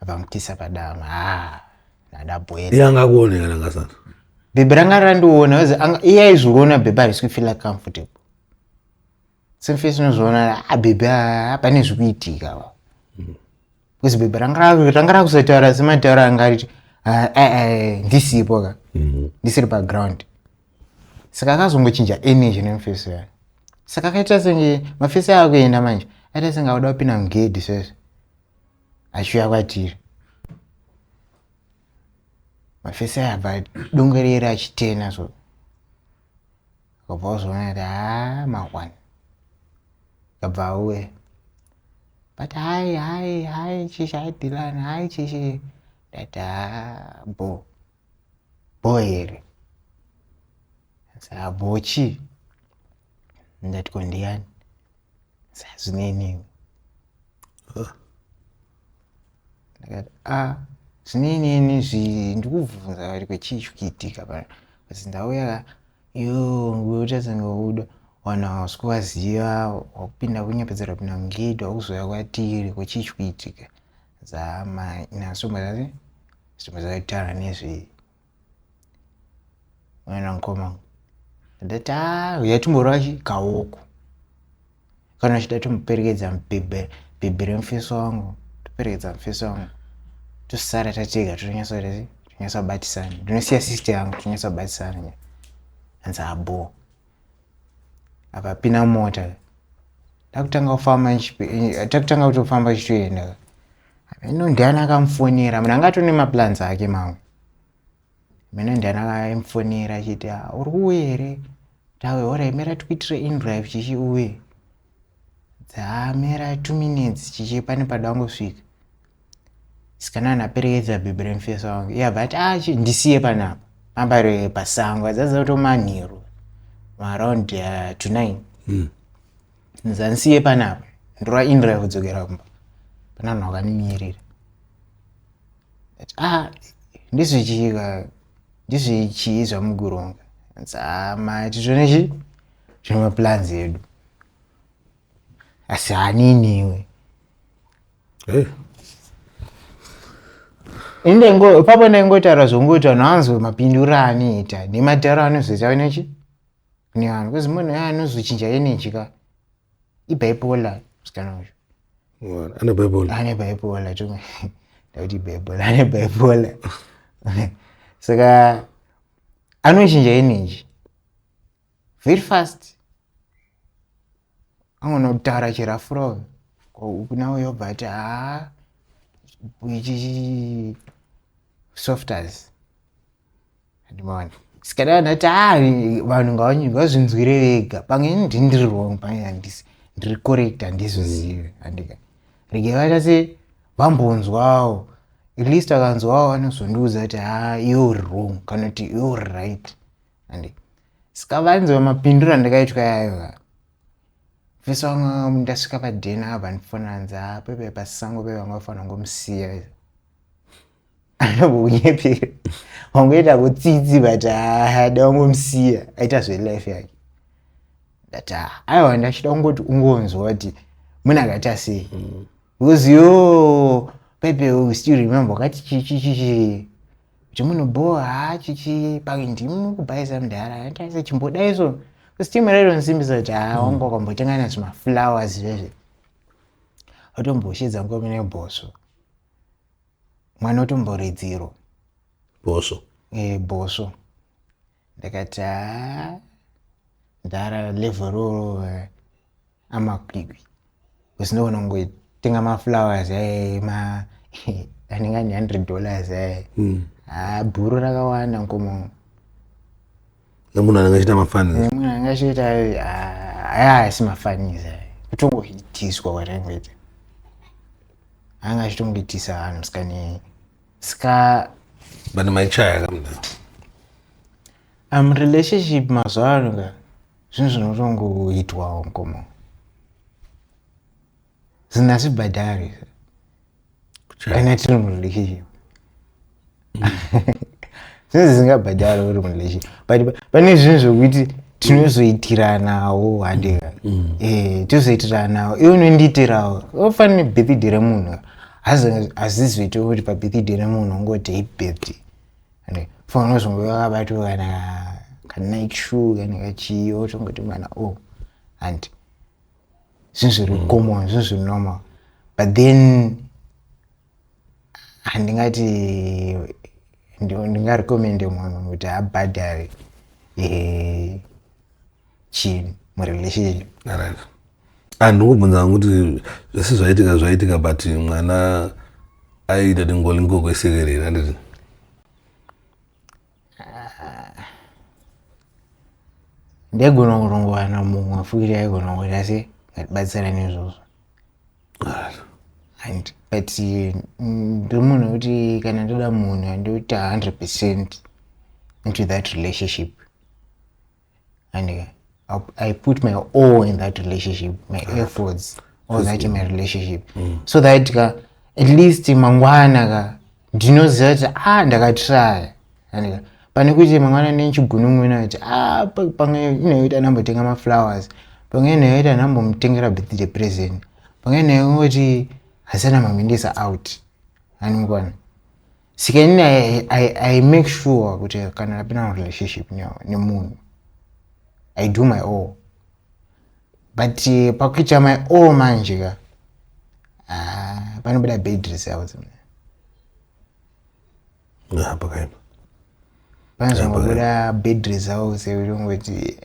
Abva mukisa padama. Ndabhoera. Iye anga akuone kana ngasana. Bhebhi ranga randiona, iye aizviona bhebhi harisi kufeela comfortable. Semufesi unozviona bhebhi pane zvikuitika. Because bhebhi ranga rakuzotaura sematauro anga Ndisipo ka, ndisiri paground. Saka akazongochinja energy nemufeso yake. Saka akaita senge mafeso akuenda manje, aita senge akuda kupinda mugedhi sezvo achiuya kwatiri. Mafeso aya abva dongorera achitena, so akabva wazoona kuti haa, mahwani akabva auya. But hi, hi, hi, chichi, hi Dylan, hi chichi. Ndati, "Ha, bo bo here?" Saka bo chii? Ndati, "Ko ndiani?" Saka zvineniwe. Ndakati, "A, zvinenini ndikubvunza kuti kwechii chikuitika pano?" Kasi ndauya iyo ngoita senge uda vanhu havasi kuvaziva, wakupinda kunyepedzera kupinda mugedhi, wakuzouya kwatiri, kwechii chikuitika? Zama inasombozati kutaura nezve mwana mukoma. Ndati, "A, uya timborova chi kaoko kana uchida, tomuperekedza mubhebhe bhebhe remufeso wangu, toperekedza mufeso wangu, tosara tatega, totonyatsoita tonyatsobatisana. Ndinosiya sister yangu, tonyatsobatisana." Anzi abo apa pinda mota, takutanga kufamba, takutanga kutofamba chitoenda. Ino ndiani akamufonera? Munhu anga atone maplans ake mamwe. Mene ndiani akamufonera achiti, "Ah, uri kuuya here? Tawe ora mera tikuitire inDrive chichi uye dzamera 2 minutes chichi pane padangosvika." Sikana anaperekedza bhebhi remufeso wangu. Iye abva ati, "Ah, ndisiye panapa pambari pasango." Adzadza kuto manheru maaround to 9. Nzandisiye panapa, ndorova inDrive kudzokera kumba, pana vanhu vakanimirira. Ndati, "Ah, ndizvichika ndizvichii zvamukuronga?" Zama titone tine maplans edu, asi haniniwe. Hey. Indengo ipapo ndaingotaura zvongoti vanhu vanzwe mapinduro anoita nematauro anozoita nechi nevanhu, kuzi munhu uyo anozochinja energy ka, ibipolar musikana ucho. Ane bipolar? Ane bipolar, to ndakuti bipolar, ane bipolar. Saka anochinja energy very fast, angona kutaura chirafura kuna uyo, obva ati, "Haa, ichi softers." Andimaona saka ndati, "A, vanhu ngavazvinzwire vega. Pamwe ini ndini ndiri wrong, pamwe handisi ndiri correct, handizozivi." Handika rege vaita se vambonzwawo, at least akanzwawo anozondiudza kuti, "Ha, iwe uri wrong," kana kuti, "Iwe uri right." Andi saka vanzwa mapinduro andakaitwa yayo. Fesi wangu ndasvika padhena, abva ndifonera, nzi, "Ha, pepe pasango pepe vanga vafanira kungomusiya." Anombounyepera, wangoita kutsitsi, but hada wangomusiya aita zvelife yake. Ndati, "Ah, aiwa, ndachida kungoti ungonzwa kuti munhu akaita sei, because yo pepe we still remember wakati chichichichi kuti munhu bo ha chichi pamwe ndimi kubhaisa mudhara antaisa chimbodai." So because timu rairondisimbisa kuti, ha, wanga wakambotenga nazvimaflowers zvezve, watomboshedza ngome nebhosvo, mwana otomboridzirwa. Bhosvo? E, bhosvo. Ndakati, "Ha, ndara level roro amakwikwi because ndogona kungotenga maflowers ma anenge ane $100 aya. Ha, bhuru rakawanda nkomo." Nemunhu anenge achiita mafunnies? Munhu anenge achiita aya asi mafunnies aya, kutongoitiswa kwatangoita, anga achitongoitisa vanhu sikane sika. But maichaya kamna? Relationship mazuva ano ka, zvinhu zvinotongoitwawo nkomo, zvinhu hazvibhadhari kana tiri murelationship. Zvinhu zvisingabhadhari uri murelationship, but pane zvinhu zvokuti tinozoitiranawo, handika? Tozoitiranawo, iwe unondiitirawo, ofanira birthday remunhu, hazvizoiti kuti pabirthday remunhu ungoti, "Happy birthday." Fanira unozonge wakabatwa kana kaNike shoe kana kachii, otongoti mana o handi zvinhu zviri common, zvinhu zviri normal. But then handingati Ndingarecommende munhu kuti abhadhare chinhu murelationship. Alright. Ah, ndikubvunza kuti zvese zvaitika zvaitika, but mwana aiita kuti ngolingoko isekerera, handiti? Ndaigona kurongowana mumwe futi aigona kuti asi ngatibatsirane izvozvo. And but ndiri munhu wekuti kana ndoda munhu, andoita 100% into that relationship and I put my all in that relationship, my efforts, all that in my relationship, so that ka at least mangwana ka ndinoziva kuti, ah, ndakatrya. And pane kuti mangwana nechigunun'una kuti, ah, pamwe inoita ndambotenga maflowers, pamwe inoita ndambomutengera birthday present, pamwe inoti hasana mamindisa out animukwana. Saka inini I make sure kuti kana ndapinda murelationship nemunhu, I do my all. But pakuita my all manje ka, ah, panobuda bad results. Ah, pakaipa. Panozongobuda bad results ekutongoti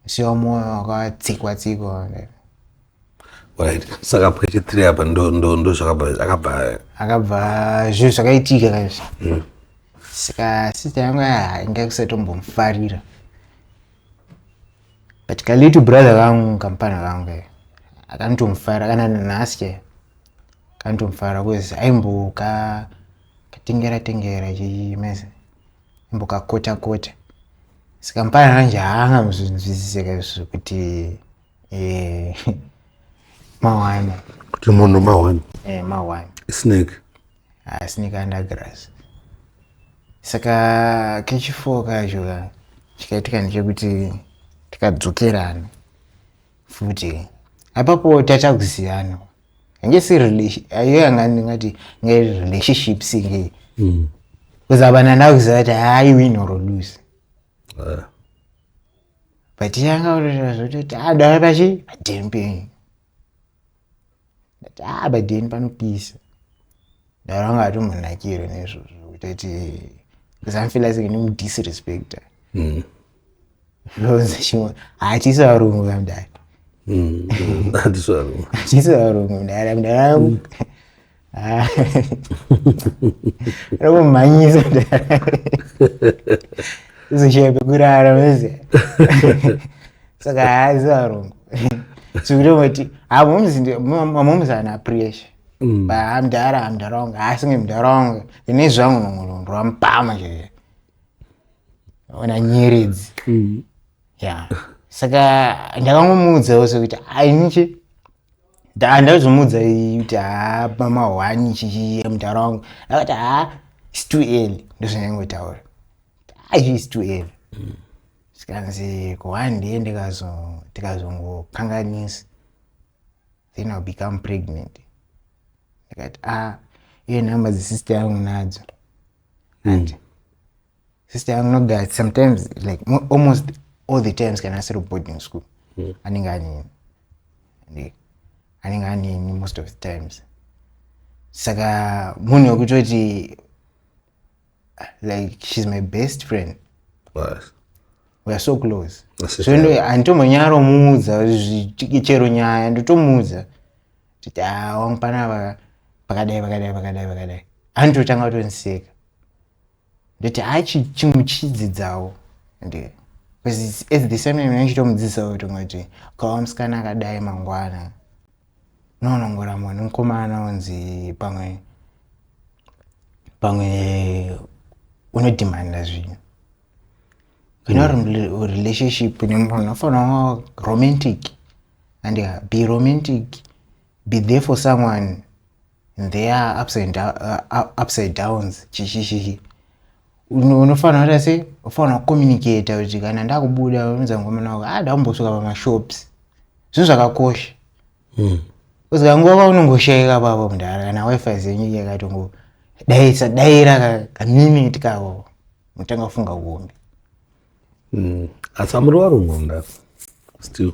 siwa mwoyo wakatsikwa tsikwa. Right, saka pweche 3 apa ndo zvakabva akabva? Akabva, zvinhu zvakaitika kaizvi. Saka sister yangu inga kusatombomfarira, but kalittle brother kangu, kampana kangu, akanotomufara kana nanhasi chaiyo kanotomufara, because aimboka katengera tengera chimese, aimbokakota kota. Saka mupana manje haanga muzvinzwisise kaizvo kuti mawana. Kuti munhu mahwani. Mahwani. Snake. Snake undergrass. Saka kechifour kacho ka, chikaitika ndechekuti tikadzokerana futi. Apapo tatakuziyana, yange si iyo yanga ndingati nge relationship singe, because apa ndandakuziva kuti hai, win or lose. But yanga kutoita zvototi adara pachi padheni penyu. Ndati, a, padheni panopisa. Ndaranga atombonakirwe neizvozvo, kutoti zamfila senge ndimudisrespecta. Chimwe, hatisi varungu kamudai. Hatisi varungu. Hatisi varungu, mudara, mudara rokumhanyisa uzoshaya pekurara mese. Saka haasi varungu, zvekutomoti mamomuzi ana pressure. Mudhara, mudhara wangu haasinge mudhara wangu ine zvangu nongondo rwamupama chaiyo ona nyeredzi. Ya, saka ndakangomuudzawo sekuti ainichi handazomuudza kuti ha, mama chichi mudhara wangu. Akati, ha, it's too early. Ndozvandaingotaura, achi it's too early. Sikanzi kuone day tikazongokanganisa, then I'll become pregnant. Ndikati, ah, iye nhamba dzesister yangu nadzo, and sister yangu noga sometimes, like almost all the times kana asiri boarding school, anenge anini, anenge anini most of the times. Saka munhu wekutoti like she's my best friend. We are so close. So ndo handitombonyaromuudza chero nyaya, ndotomuudza kuti, ah, wangu, panapa pakadai, pakadai, pakadai, pakadai. Anototanga kutoniseka. Ndoti hachi chimuchidzidzawo, and because at the same time ndichitomudzidzisawo kutongoti ukava musikana akadai mangwana unoonongorambwa nemukomana, unzi pamwe pamwe unodhimanda zvinhu. Kana uri murelationship nemunhu, unofanira kuva romantic and be romantic, be there for someone in their ups and downs, chichichichi. Unofanira kuita sei? Unofanira kucommunicata kuti kana ndakubuda, unonza mukomana wako, ah, ndakumbosvika pamashops. Zvinhu zvakakosha. Uzika nguva kwaunongoshayika papo, mudhara, kana wifi zenyu yakatongo daisa daira kaminute kako, mutanga kufunga kuombe. Asi amuri varungu, mudhara, still.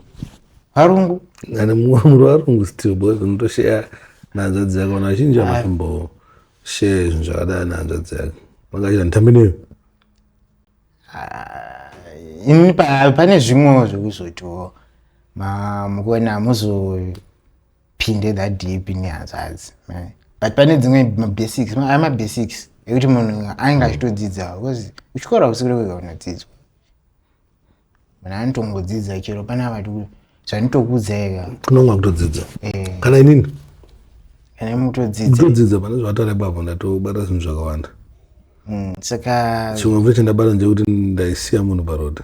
Varungu. Ane muri varungu still, because unotosheya nehanzvadzi yako. Vanhu vazhinji vanotomboshare zvinhu zvakadai nehanzvadzi yake. Vanga achiti handitambe newe. Ini pane zvimwewo zvekuzotiwo mukuona hamuzopinde that deep nehanzvadzi, but pane dzimwe mabasics, aya mabasics ekuti munhu anenge achitodzidzawo, because kuchikoro hakusi kwega kunodzidzwa. Munhu anotongodzidza chero pana vati zvanditokuudzai ka. Kunonga kutodzidza. Kana inini. Kana mutodzidza. Kutodzidza pane zvataura ipapo, ndatobata zvinhu zvakawanda. Saka Chimwe futi chandabata ndechekuti ndaisiya munhu paroad.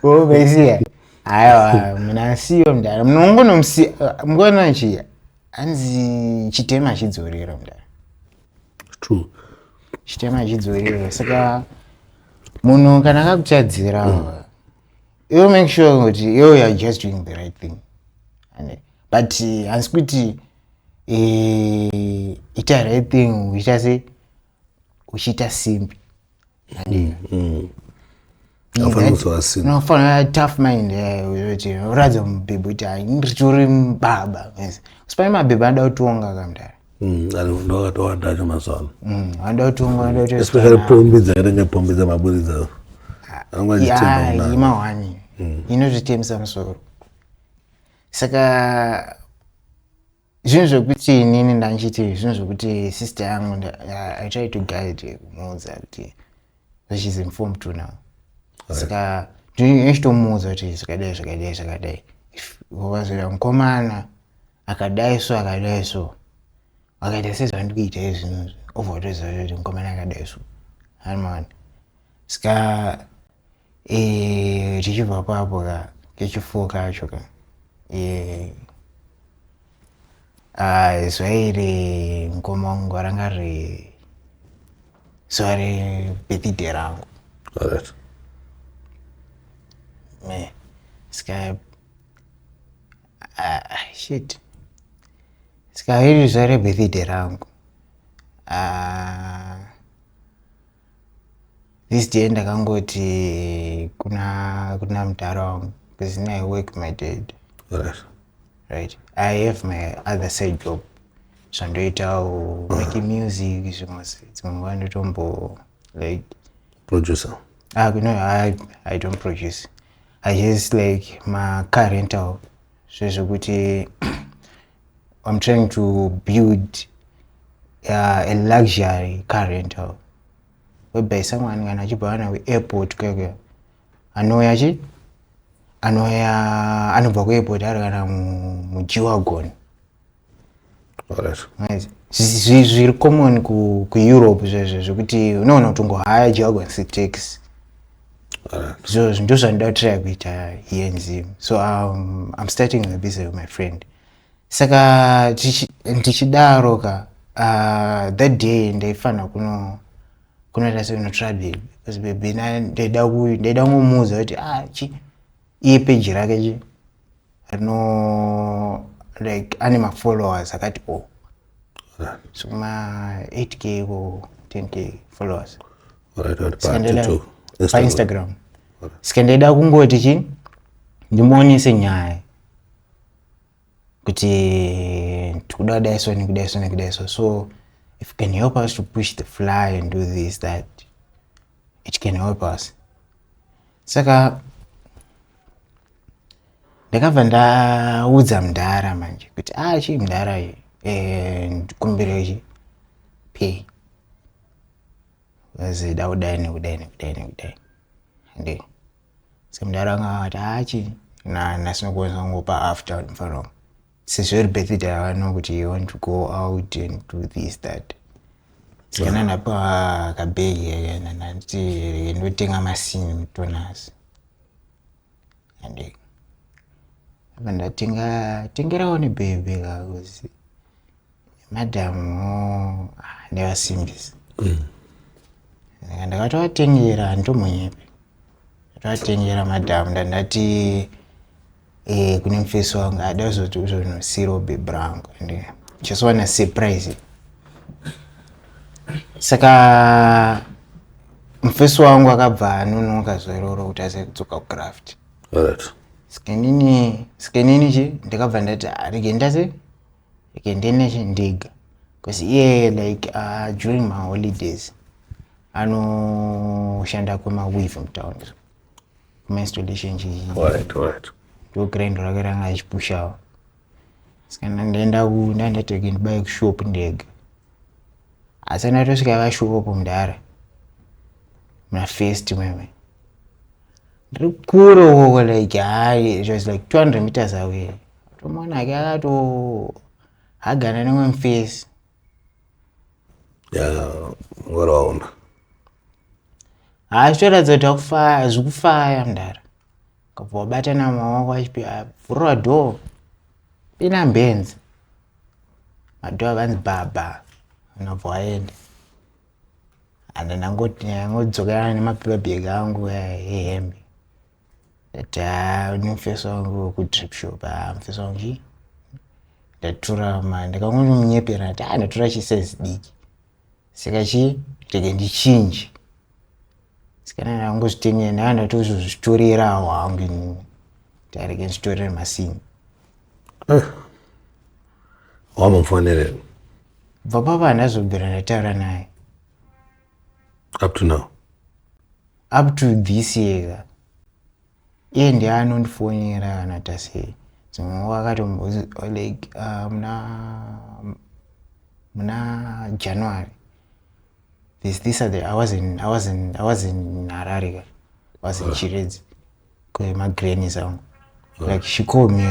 Oh, vaisiya? Aiwa, munhu asiyiwa mudara, munongonomusiya. Mukuona chi hanzi chitema chidzorero mudara. True. Chitema chidzorero. Saka munhu kana akakutadzira, iwe make sure kuti iwe you are just doing the right thing. But handisi kuti ita right thing uchiita se uchiita simbi. Haufaniri kuzova simbi. Unofanira tough mind, kuti uratidza mubhebhi kuti hai, nditori baba. Asi pane mabhebhi anoda kutonga kamudara. Ndokatowanda acho mazuva ano. Anoda kutonga, anoda kuti Especially pombi dzakaita pombi dzamaburidza, anonga achitemba munhu. Imahwani inototemesa musoro. Saka zvinhu zvekuti inini ndanchiti zvinhu zvekuti sister yangu I try to guide her, kumuudza kuti she's in form two now, saka ndichitomuudza kuti zvakadai, zvakadai, zvakadai. If ukazoita mukomana akadai so, akadai so, akaita sezvandiri kuita izvinozvi, obva watoziva kuti mukomana akadai so animani. Saka tichibva papo ka kechifour kacho ka, zuva iri mukoma wangu ranga riri zuva rebirthday rangu. Me saka, ah, shit, saka iri zuva rebirthday rangu, ah, this day ndakangoti kuna mudhara wangu, because I work my dad. Right, I have my other side job zvandoitawo, making music, zvimwe dzimwe nguva ndotombo like Producer. Ah, no, I don't produce. I just like my car rental zvezvekuti I'm trying to build a luxury car rental whereby someone kana achibva kana kuairport kwekwe anouya chi anouya anobva kuairport ari kana muG-Wagon. Right. Zviri common kuEurope zvezvo zvekuti unoona kuti ungohaya G-Wagon setaxi. So ndo zvandoda kutry kuita here in Zim. So I'm starting the business with my friend. Saka ndichidaro ka, that day ndaifanira kuno kunoita sekunotora baby, because baby ndaida kungomuudza kuti ah, chi iye peji rake chi rino like ane mafollowers akati o so ma 8K ko 10K followers. Alright. Saka Pa TikTok, Instagram. Painstagram. Saka ndaida kungoti chi ndimuonese nyaya kuti tikuda kudai so, nekudai so, nekudai so. So if you can help us to push the fly and do this, that, it can help us. Saka ndakabva ndaudza mudhara manje kuti ah, chii mudhara, ndikumbire chi pay zida kudai nekudai nekudai nekudai. Ande saka mudhara anga akati achi nhasi nokwanisa kungopa after mufana wangu, sezvo iri birthday avano kuti you want to go out and do this, that. Saka ndandapa kabhegi, ndanditi ndotenga masini mutonasi. Ande apa ndatenga tengerawo nebhebhe ka, kuzi madhamu ndevasimbisa. Saka ndakatovatengera, handitomonyepi, ndatovatengera madhamu. Ndandati kune mufesi wangu ada kuzoti uzonosirawo bhebhi rangu and just wanna surprise. Saka mufesi wangu akabva anonoka zuva iroro kuti aze kudzoka kugraft. Saka inini chi ndakabva ndati, "Ah, rege ndase rege ndiende chi ndega." Because iye like during my holidays anoshanda kwemaweave mutown, kumainstallation chii. Alright, alright. Ndo grind rake ranga achipushawo. Saka ndaenda ndandateke ndibaye kushop ndega, asi ndatosvika vashopo mudhara muna first meme ndiri kure ukoko, like hai, it was like 200 meters away. Tomuona ake akatohagana nemwe mufesi. Ya, ngora waona. Hayi, zvitoratidza kuti akufaya, zvikufaya mudhara. Kabva wabatana maoko, achivhurira door, pina mbenzi madoor avanzi bhabha, anobva waenda. And ndangodzokerana nemapaper bag angu ehembe. Ndati ha, nemufesi wangu wekudrip shop, ha, mufesi wangu chii, ndatora ma ndakangomunyepera, ndati ha, ndatora chisize diki, saka chii, rege ndichinje. Saka ndangozvitengera, ndanga ndatozozvitorerawo hangu inini, ndarege ndichitorere masini. Wamufonere? Bva papa handazobvira ndataura naye. Up to now? Up to this year. Iye ndiye anondifonera kana tasei dzimwe nguva. Akatombo like muna January this other, I was in Harare ka, I was in Chiredzi kwemagrannies angu. Like she called me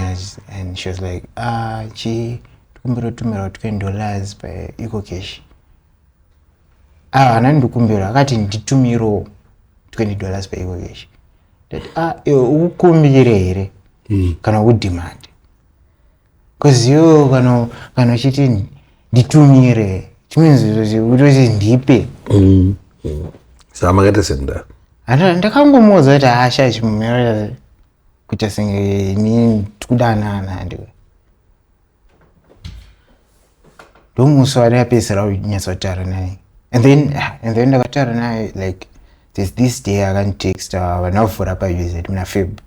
and she was like, "Ah, chi ndikumbira kutumira $20 paEcoCash." Ah, hana ndikumbira, akati nditumirewo $20 paEcoCash. Ndati, "Ah, iwe ukukumbire here kana kudemand? Because iwe kana uchiti nditumire, chimwe kutoti ndipe." Saka makaita senda? Ndakangomuudza kuti hasha chimumira kuita senge inini tikudanana. Ndiwe ndomusi wandakapedzisira kunyatsotaura naye. And then ndakataura naye like there's this day akanditexta vanavhura paUZ muna Feb.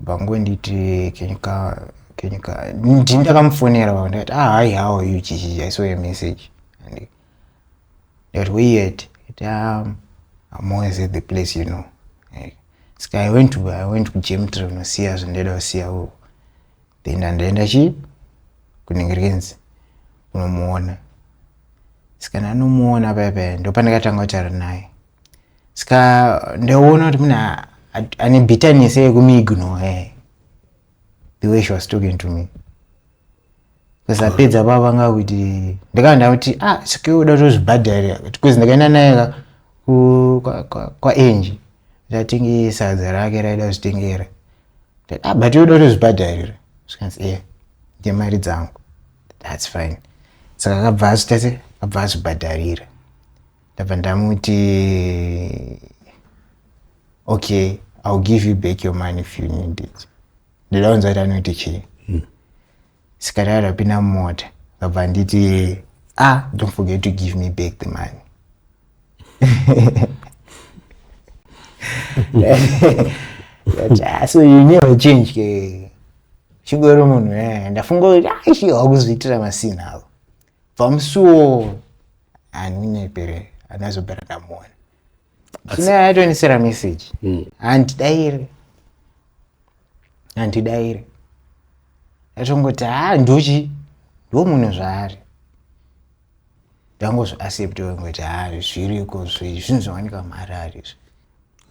Bangonditi, "Can you come? Can you come?" Ndini ndakamufonera baba, ndakati, "Ah, hi, how are you?" Chichi, "I saw your message." And ndikati, "Where you at?" Ati, "I'm always at the place." Like, saka I went kuGemtree kunosiya zvandaida kusiya uko, then ndandaenda chi kunenge kunomuona. Saka ndanomuona paya paya, ndopandakatanga kutaura naye. Saka ndaona kuti munhu ane bitterness yekumuignore the way she was talking to me, because apedza pavanga kuti ndakaenda kuti, "Ah, saka iwe uda kutozvibhadharira?" Because ndakaenda naye ka kwaEnji kuti atenge sadza rake raida kuzvitengera. Ndati, "Ah, but iwe uda kutozvibhadharira?" Zvikanzi, "Iye ndemari dzangu." "That's fine." Saka akabva azvita se akabva azvibhadharira. Ndabva ndamuti, "Okay, I'll give you back your money if you need it." Ndida kunzwa kuti anoti chii. Saka rarapinda mumota, akabva nditi, "Ah, don't forget to give me back the money." Ndati, "Ah, so you never change ke, chingori munhu." Ndafunga kuti ah, chi wakuzviitira masini avo. Bva musuwo handinyepere, handazobvira ndamuona. Chine atondisera message, handidaire, handidaire. Atongoti, ha, ndochi ndo munhu zvaari. Ndangozviaccepta ngoti, ha, zviriko, zvinhu zvawanika muHarare izvi.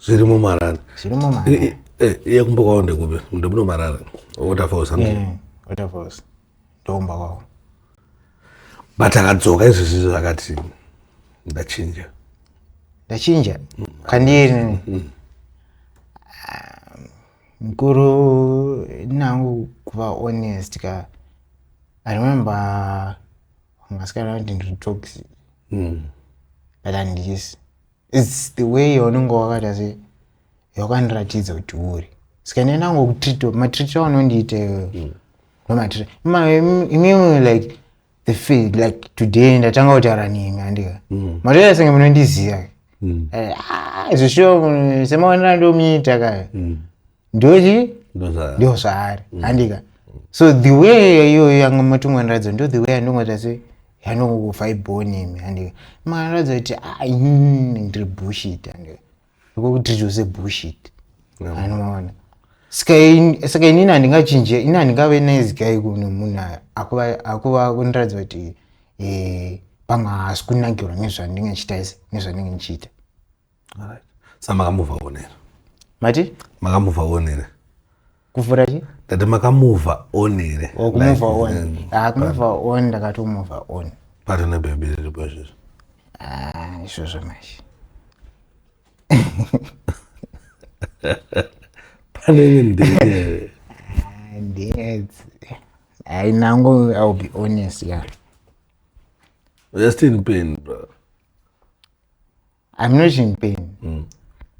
Zviri mumarare? Zviri mumarare. Iye kumba kwavo ndekupi? Ndemuno marare, Waterfalls? Yeah, Waterfalls ndokumba kwavo. But akadzoka izvezvi akati ndachinja? Ndachinja kandiri mukuru nangu. Kuva honest ka, I remember vangasikana kuti ndiri toxic, but handisi. It's the way yaunenge wakaita se yawakandiratidza kuti uri. Saka ndinangokutreat matreat aunondiita iwewe, ndomatreat imimi. Like the feel like today ndatanga kutaura nemi, andika matoita senge munondiziva. Ah, izvo semaonero andomuita ka, ndochi ndo zvaari, handika? So the way iyoyo yanga matongondiratidza ndo the way andongoita se Yanongovhaibho nemi, handika? Makaratidza kuti, "Ah, inini ndiri bullshit," handika? Ikokuti sebullshit, anoona. Saka inini handingachinje, ini handingave nice guy kune munhu akuva kundiratidza kuti pamwe haasi kunakirwa nezvandinge ndichiita, nezvandinge ndichiita. Alright. Sa makamuvha on here? Mati? Makamuvha on here? Kuvhura chi? Ndati makamuvha on here? Or kumove on? Ah, kumove on, ndakatomove on. Pato nebhebhi riripo izvozvo? Ah, izvozvo manje. Pane ndee? Hayi, nango, I'll be honest, yeah. You're still in pain, bro. I'm not in pain,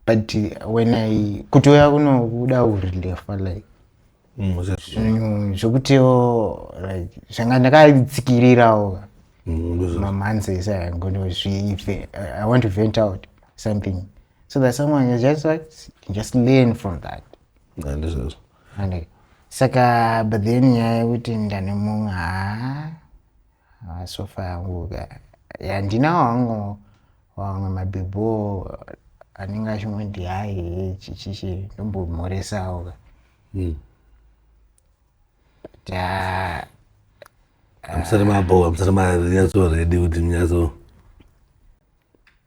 but when I kutouya kuno kuda kureliefa, like zvinhu zvokutiwo, like zvanga ndakatsikirirawo mamonths ese aya, ngondozvi I want to vent out something so that someone is just like can just learn from that. Ndizvozvo. And saka, but then nyaya yekuti ndane mumwe, ha, so far yangu handinawo hangu. Vamwe mabhebho anenge achingoti, "Hai, chichichi," ndombomhoresawo ka. But Hamusati mabo, hamusati manyatso ready kuti munyatso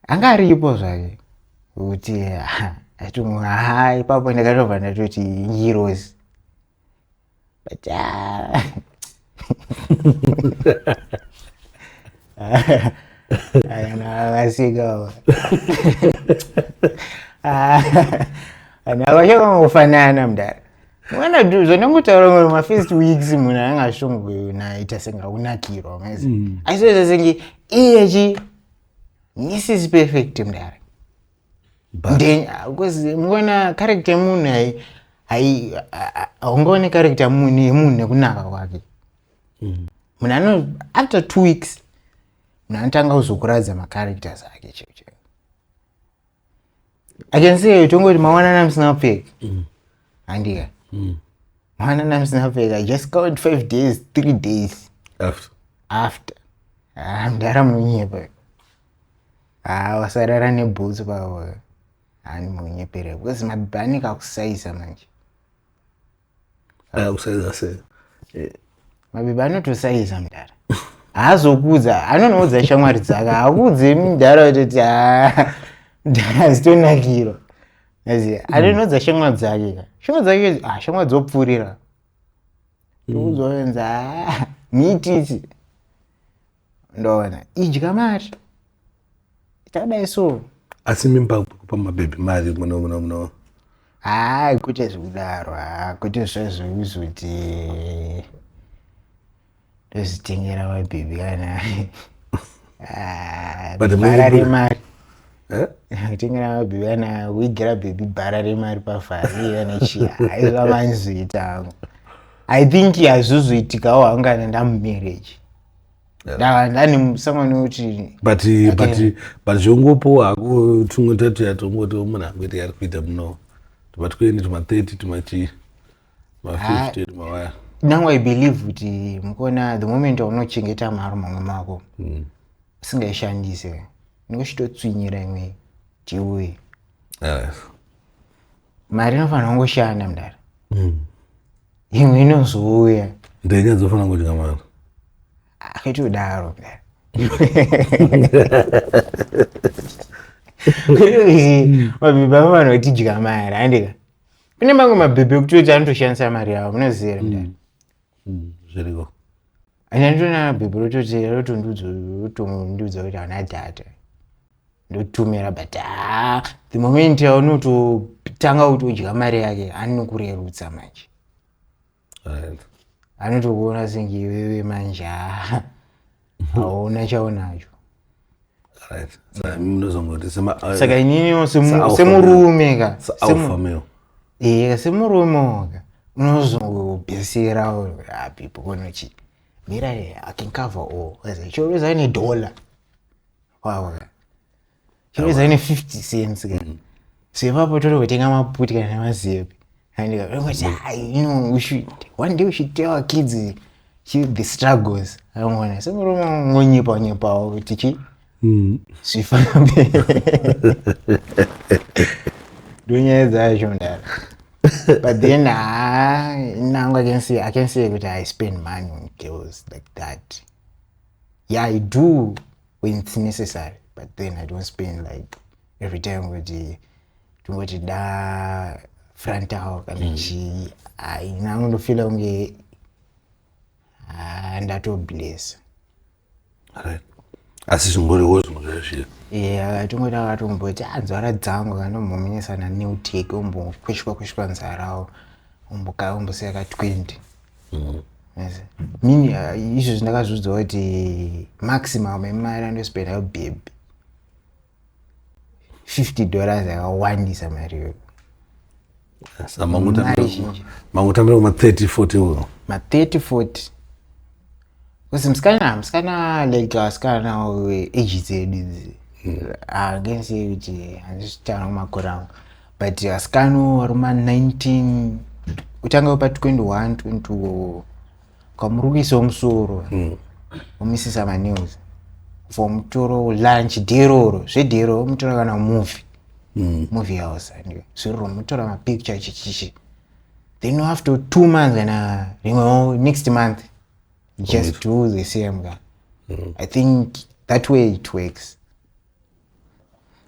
Anga aripo zvake kuti achitongo, ha, ipapo ndakatobva ndatoti heroes, but ah, kana akasikawo vanhu avachangofanana, mudara. Mwana, zvandangutaura, mafirst weeks munhu anga achongonaita senge akunakirwa mazi, achizoita senge iye chi Mrs Perfect, mudara. Then because mukaona character yemunhu, hai, haungaoni character yemunhu nekunaka kwake. Munhu ano, after 2 weeks, munhu anotanga kuzokuratidza macharacters ake chaiwo chaiwo. I can say, tongoti mawanana musina kupfeka, handika? Mawanana musina kupfeka, just count 5 days, 3 days after. After, ah, mudhara, munonyepa. Ah, wasarara nebhutsu pavo, hani munyepera, because mabhebhi anenge akusaisa manje. Kusaiza sei? Mabhebhi anotosaisa, mudhara. Haazokuudza, anonoudza shamwari dzake, haakudze mudhara kutoti, "Ah, mudhara, azitonakirwa." Aziya, anonoudza shamwari dzake ka, shamwari dzake, ah, shamwari dzopfuurira tokudzwa wenza, "Ah, miitisi, ndoona idya mari takadai so." Asi mimba kupa mabhebhi mari muno? Hayi, kwete zvekudaro. Ha, kwete zvazvekuzoti ndozvitengera mabhebhi kana, ah, But bhara remari. Eh? Kutengera mabhebhi kana kuigira bhebhi bhara remari pavhari kana chii, haizva manzoita hangu. I think hazvizoitikawo hangu kana ndamumarriage, ndane someone wekuti But but zvongopowa hako tumwe tatuya, tongoti munhu angoiti ari kuita muno tuma 20, tuma 30, tumachii, tuma 50, tumawaya. Now I believe kuti mukuona, the moment waunochengeta mari mamwe mako usingaishandise, unenge uchitotswinyira imwe tiuye. Mari inofanira kungoshanda, mudara, imwe inozouya. Ndeinyatsofanira kudya mari. Akatodaro, mudara. Mabhebhi anofanira kutidya mari, handika? Kune mamwe mabhebhi ekutoti anotoshandisa mari yavo, munoziva here, mudara? Zviriko. Anditoona bhebhi rototi rotondiudza kuti hauna data, ndotumira, but ah, the moment yaunototanga kutodya mari yake, anokurerutsa manje. Anotokuona senge iwewe manje, ah, hauna chaunacho. Right. Saka munozongoti sema Saka ininiwo Sa-alpha semurume ka, sa-alpha male. Ee, semurume ka, unozongobhesera people konochi mira, I can cover all choreza nedollar wawa, choreza ne 50 cents ka. So ipapo totokutenga maputi kana nemazepi, andikangoti, "You know, we should one day we should tell our kids." The struggles aona semurume ngonyepa nyepawo kuti chi zvifambe. Ndonyaya dzacho mudaro. But then, ah, nangu I can say kuti I spend money on girls like that. Yeah, I do when it's necessary, but then I don't spend like every time kuti tongoti da frontal kana chii. Ai, nangu ndofeela kunge, ah, ndatoblessa. Right, asi zvingoriwo zvimwe zvezviya. Yeah, tongoti akatomboti, ah, nzara dzangu kandombomenyesa naNewtech, ombokweshwa kweshwa nzarawo, ombosiya ka 20. Yes. Mini izvozvi ndakazviudza kuti maximum yemari andospenda yobhebhi $50, yakawandisa mari iyoyo. Saka Mari zhinji. Mangotambira kuma 30 40 uyo. Ma 30 40, because musikana like asikana age dzedu idzi, hangenzi kuti handizvitaura kumakore angu, but asikana vari ma 19 kutanga pa 21 22, ukamurukisawo musoro, womisisa manews for mutoro, lunch dheroro zvedhero, mutora kana movie house, zviroro mutora mapicture chichichi, then after 2 months kana rimwewo next month, you just do the same ka. I think that way it works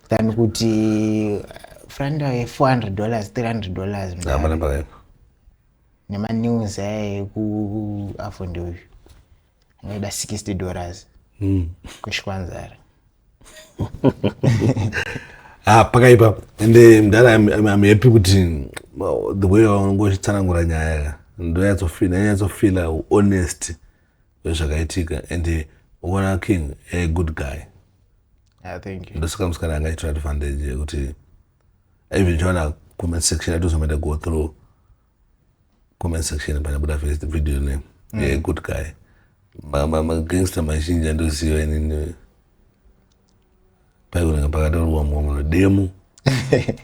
than kuti franda ye-$400, $300. Hapana pakaipa. Nemanews aya ekuafonde uyu anoida $60 kweshwanzara. Ah, pakaipa. Ende mudhara, I'm happy kuti, well, the way waunenge uchitsanangura nyaya, ndoyanyatsofeela honest wezvakaitika, and uona King a good guy. Ah, thank you. Ndosaka musikana angachitora advantage yekuti even chiona comment section, atozomaita go through comment section panabuda first video ne a good guy. Magangster mazhinji andoziva inini, paikunenge pakatorwa mumwe munhu demo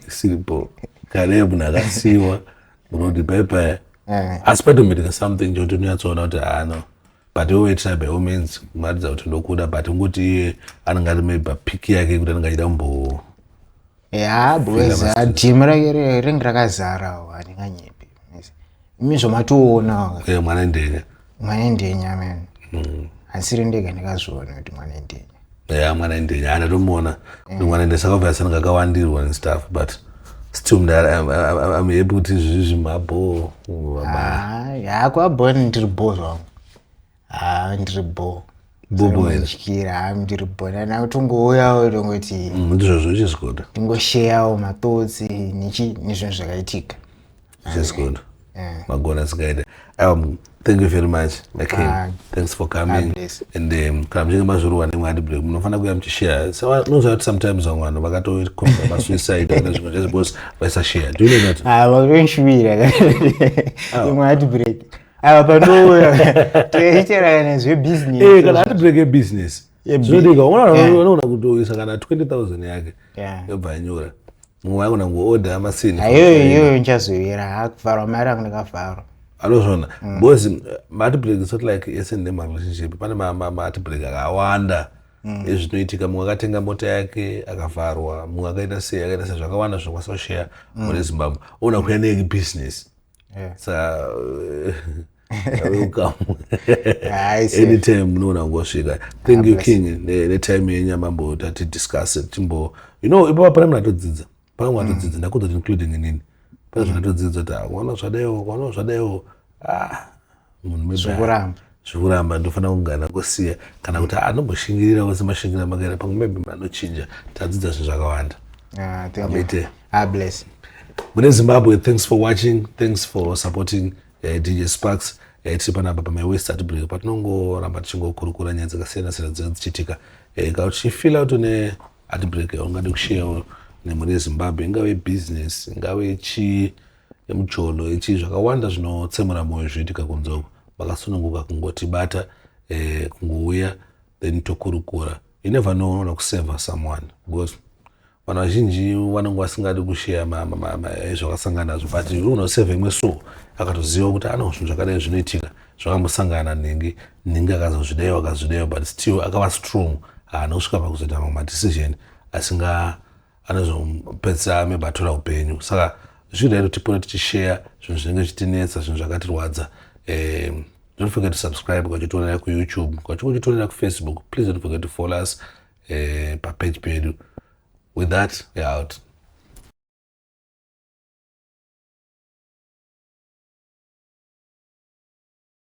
isiripo kare, munhu akasiyiwa munoti paipaya. Asi patomitika something chokuti unonyatsoona kuti haano, but iwe try by all means kumaratidza kuti ndokuda, but ungoti iye anenge ari maybe papeak yake kuti anenge achida kumbo Ya, because gym rake ringe rakazarawo, handinganyepi, imi zvomatoona. Mwana ndenya. Mwana ndenya, man. Handisiri ndega ndakazviona kuti mwana ndenya. Ya, mwana ndenya, andatomuona kuti mwana ndenya, saka obviously anenge akawandirwa and stuff, but still mudara, I'm happy kuti zvizvi mabho. Ya, kwabhoni ndiri bho zvangu. Ha, ndiri bho. Bho bho here? Tyira, ha, ndiri bho nana kutongouyawo tongoti Ndizvozvo, which is good. Tingosharewo mathoughts nechi nezvinhu zvakaitika. Which is good. Magona sikaita. Thank you very much, my king. Ah, thanks for coming. God bless. And kana muchinge mazvirohwa nemwe heartbreak, munofanira kuuya muchishare. So unoziva kuti sometimes vamwe vanhu vakatokomba masuicide kana zvimwe zvese because vaisashare. Do you know that? Ah, vakutonshuvira imwe heartbreak ava pandouya toitera kana zvebusiness. Kana heartbreak yebusiness zvinodika unoona kutoisa kana 20,000 yake yobva yanyura, mumwe akona kungoorder amasini. Iyoyo iyoyo ndichazoyera hakuvharwa mari yangu, ndakavharwa. Anozvona because maheartbreak is not like ese nemarelationship. Pane maheartbreak akawanda ezvinoitika. Mumwe akatenga mota yake akavharwa, mumwe akaita sei, akaita sei, zvakawanda zvinokwanisa kushare mune Zimbabwe. Ona kuya nebusiness. Saka welcome. Hayi, sir. Anytime munoona kungosvika. Thank you, Bless. King, netime yenyu yamambota tidiscuss timbo. Ipapo pane munhu atodzidza, pane munhu atodzidza, ndakudza kuti including inini, pane zvandatodzidza kuti, ah, wana zvadaiwo, wana zvadaiwo, ah, munhu maybe Zvokuramba. Zvokuramba, ndofanira kugara kusiya kana kuti anomboshingirirawo semashingiro amakaita, pamwe maybe munhu anochinja. Tadzidza zvinhu zvakawanda. Ah, thank you. Amite. Ah, bless. Mune Zimbabwe, thanks for watching, thanks for supporting DJ Sparks. Tiri panapa pamawest heartbreak, patinongoramba tichingokurukura nyaya dzakasiyana siyana dzinenge dzichiitika. Kana uchifeela kuti une heartbreak yaungade kusharewo nemhuri yeZimbabwe, ingave business, ingave chii, yemujolo, ichii, zvakawanda zvinotsemura mwoyo zvinoitika kunze uko, makasununguka kungotibata, kungouya, then tokurukura. You never know, unoona kuseva someone because Vanhu vazhinji vanenge vasingadi kushare zvakasangana nazvo, but unosevha imwe soul akatoziva kuti ano zvinhu zvakadai zvinoitika, zvakambosangana nhingi nhingi, akazozvideyo, akazvideyo, but still akava strong, haana kusvika pakuzoita mamwe madecision asinga anozopedzisa maybe atora upenyu. Saka zvichidai kuti tipore tichishare zvinhu zvinenge zvichitinetsa, zvinhu zvakatirwadza. Don't forget to subscribe kwachitionera kuYouTube, kwachikuchitionera kuFacebook. Please don't forget to follow us papage pedu. With that, we're out.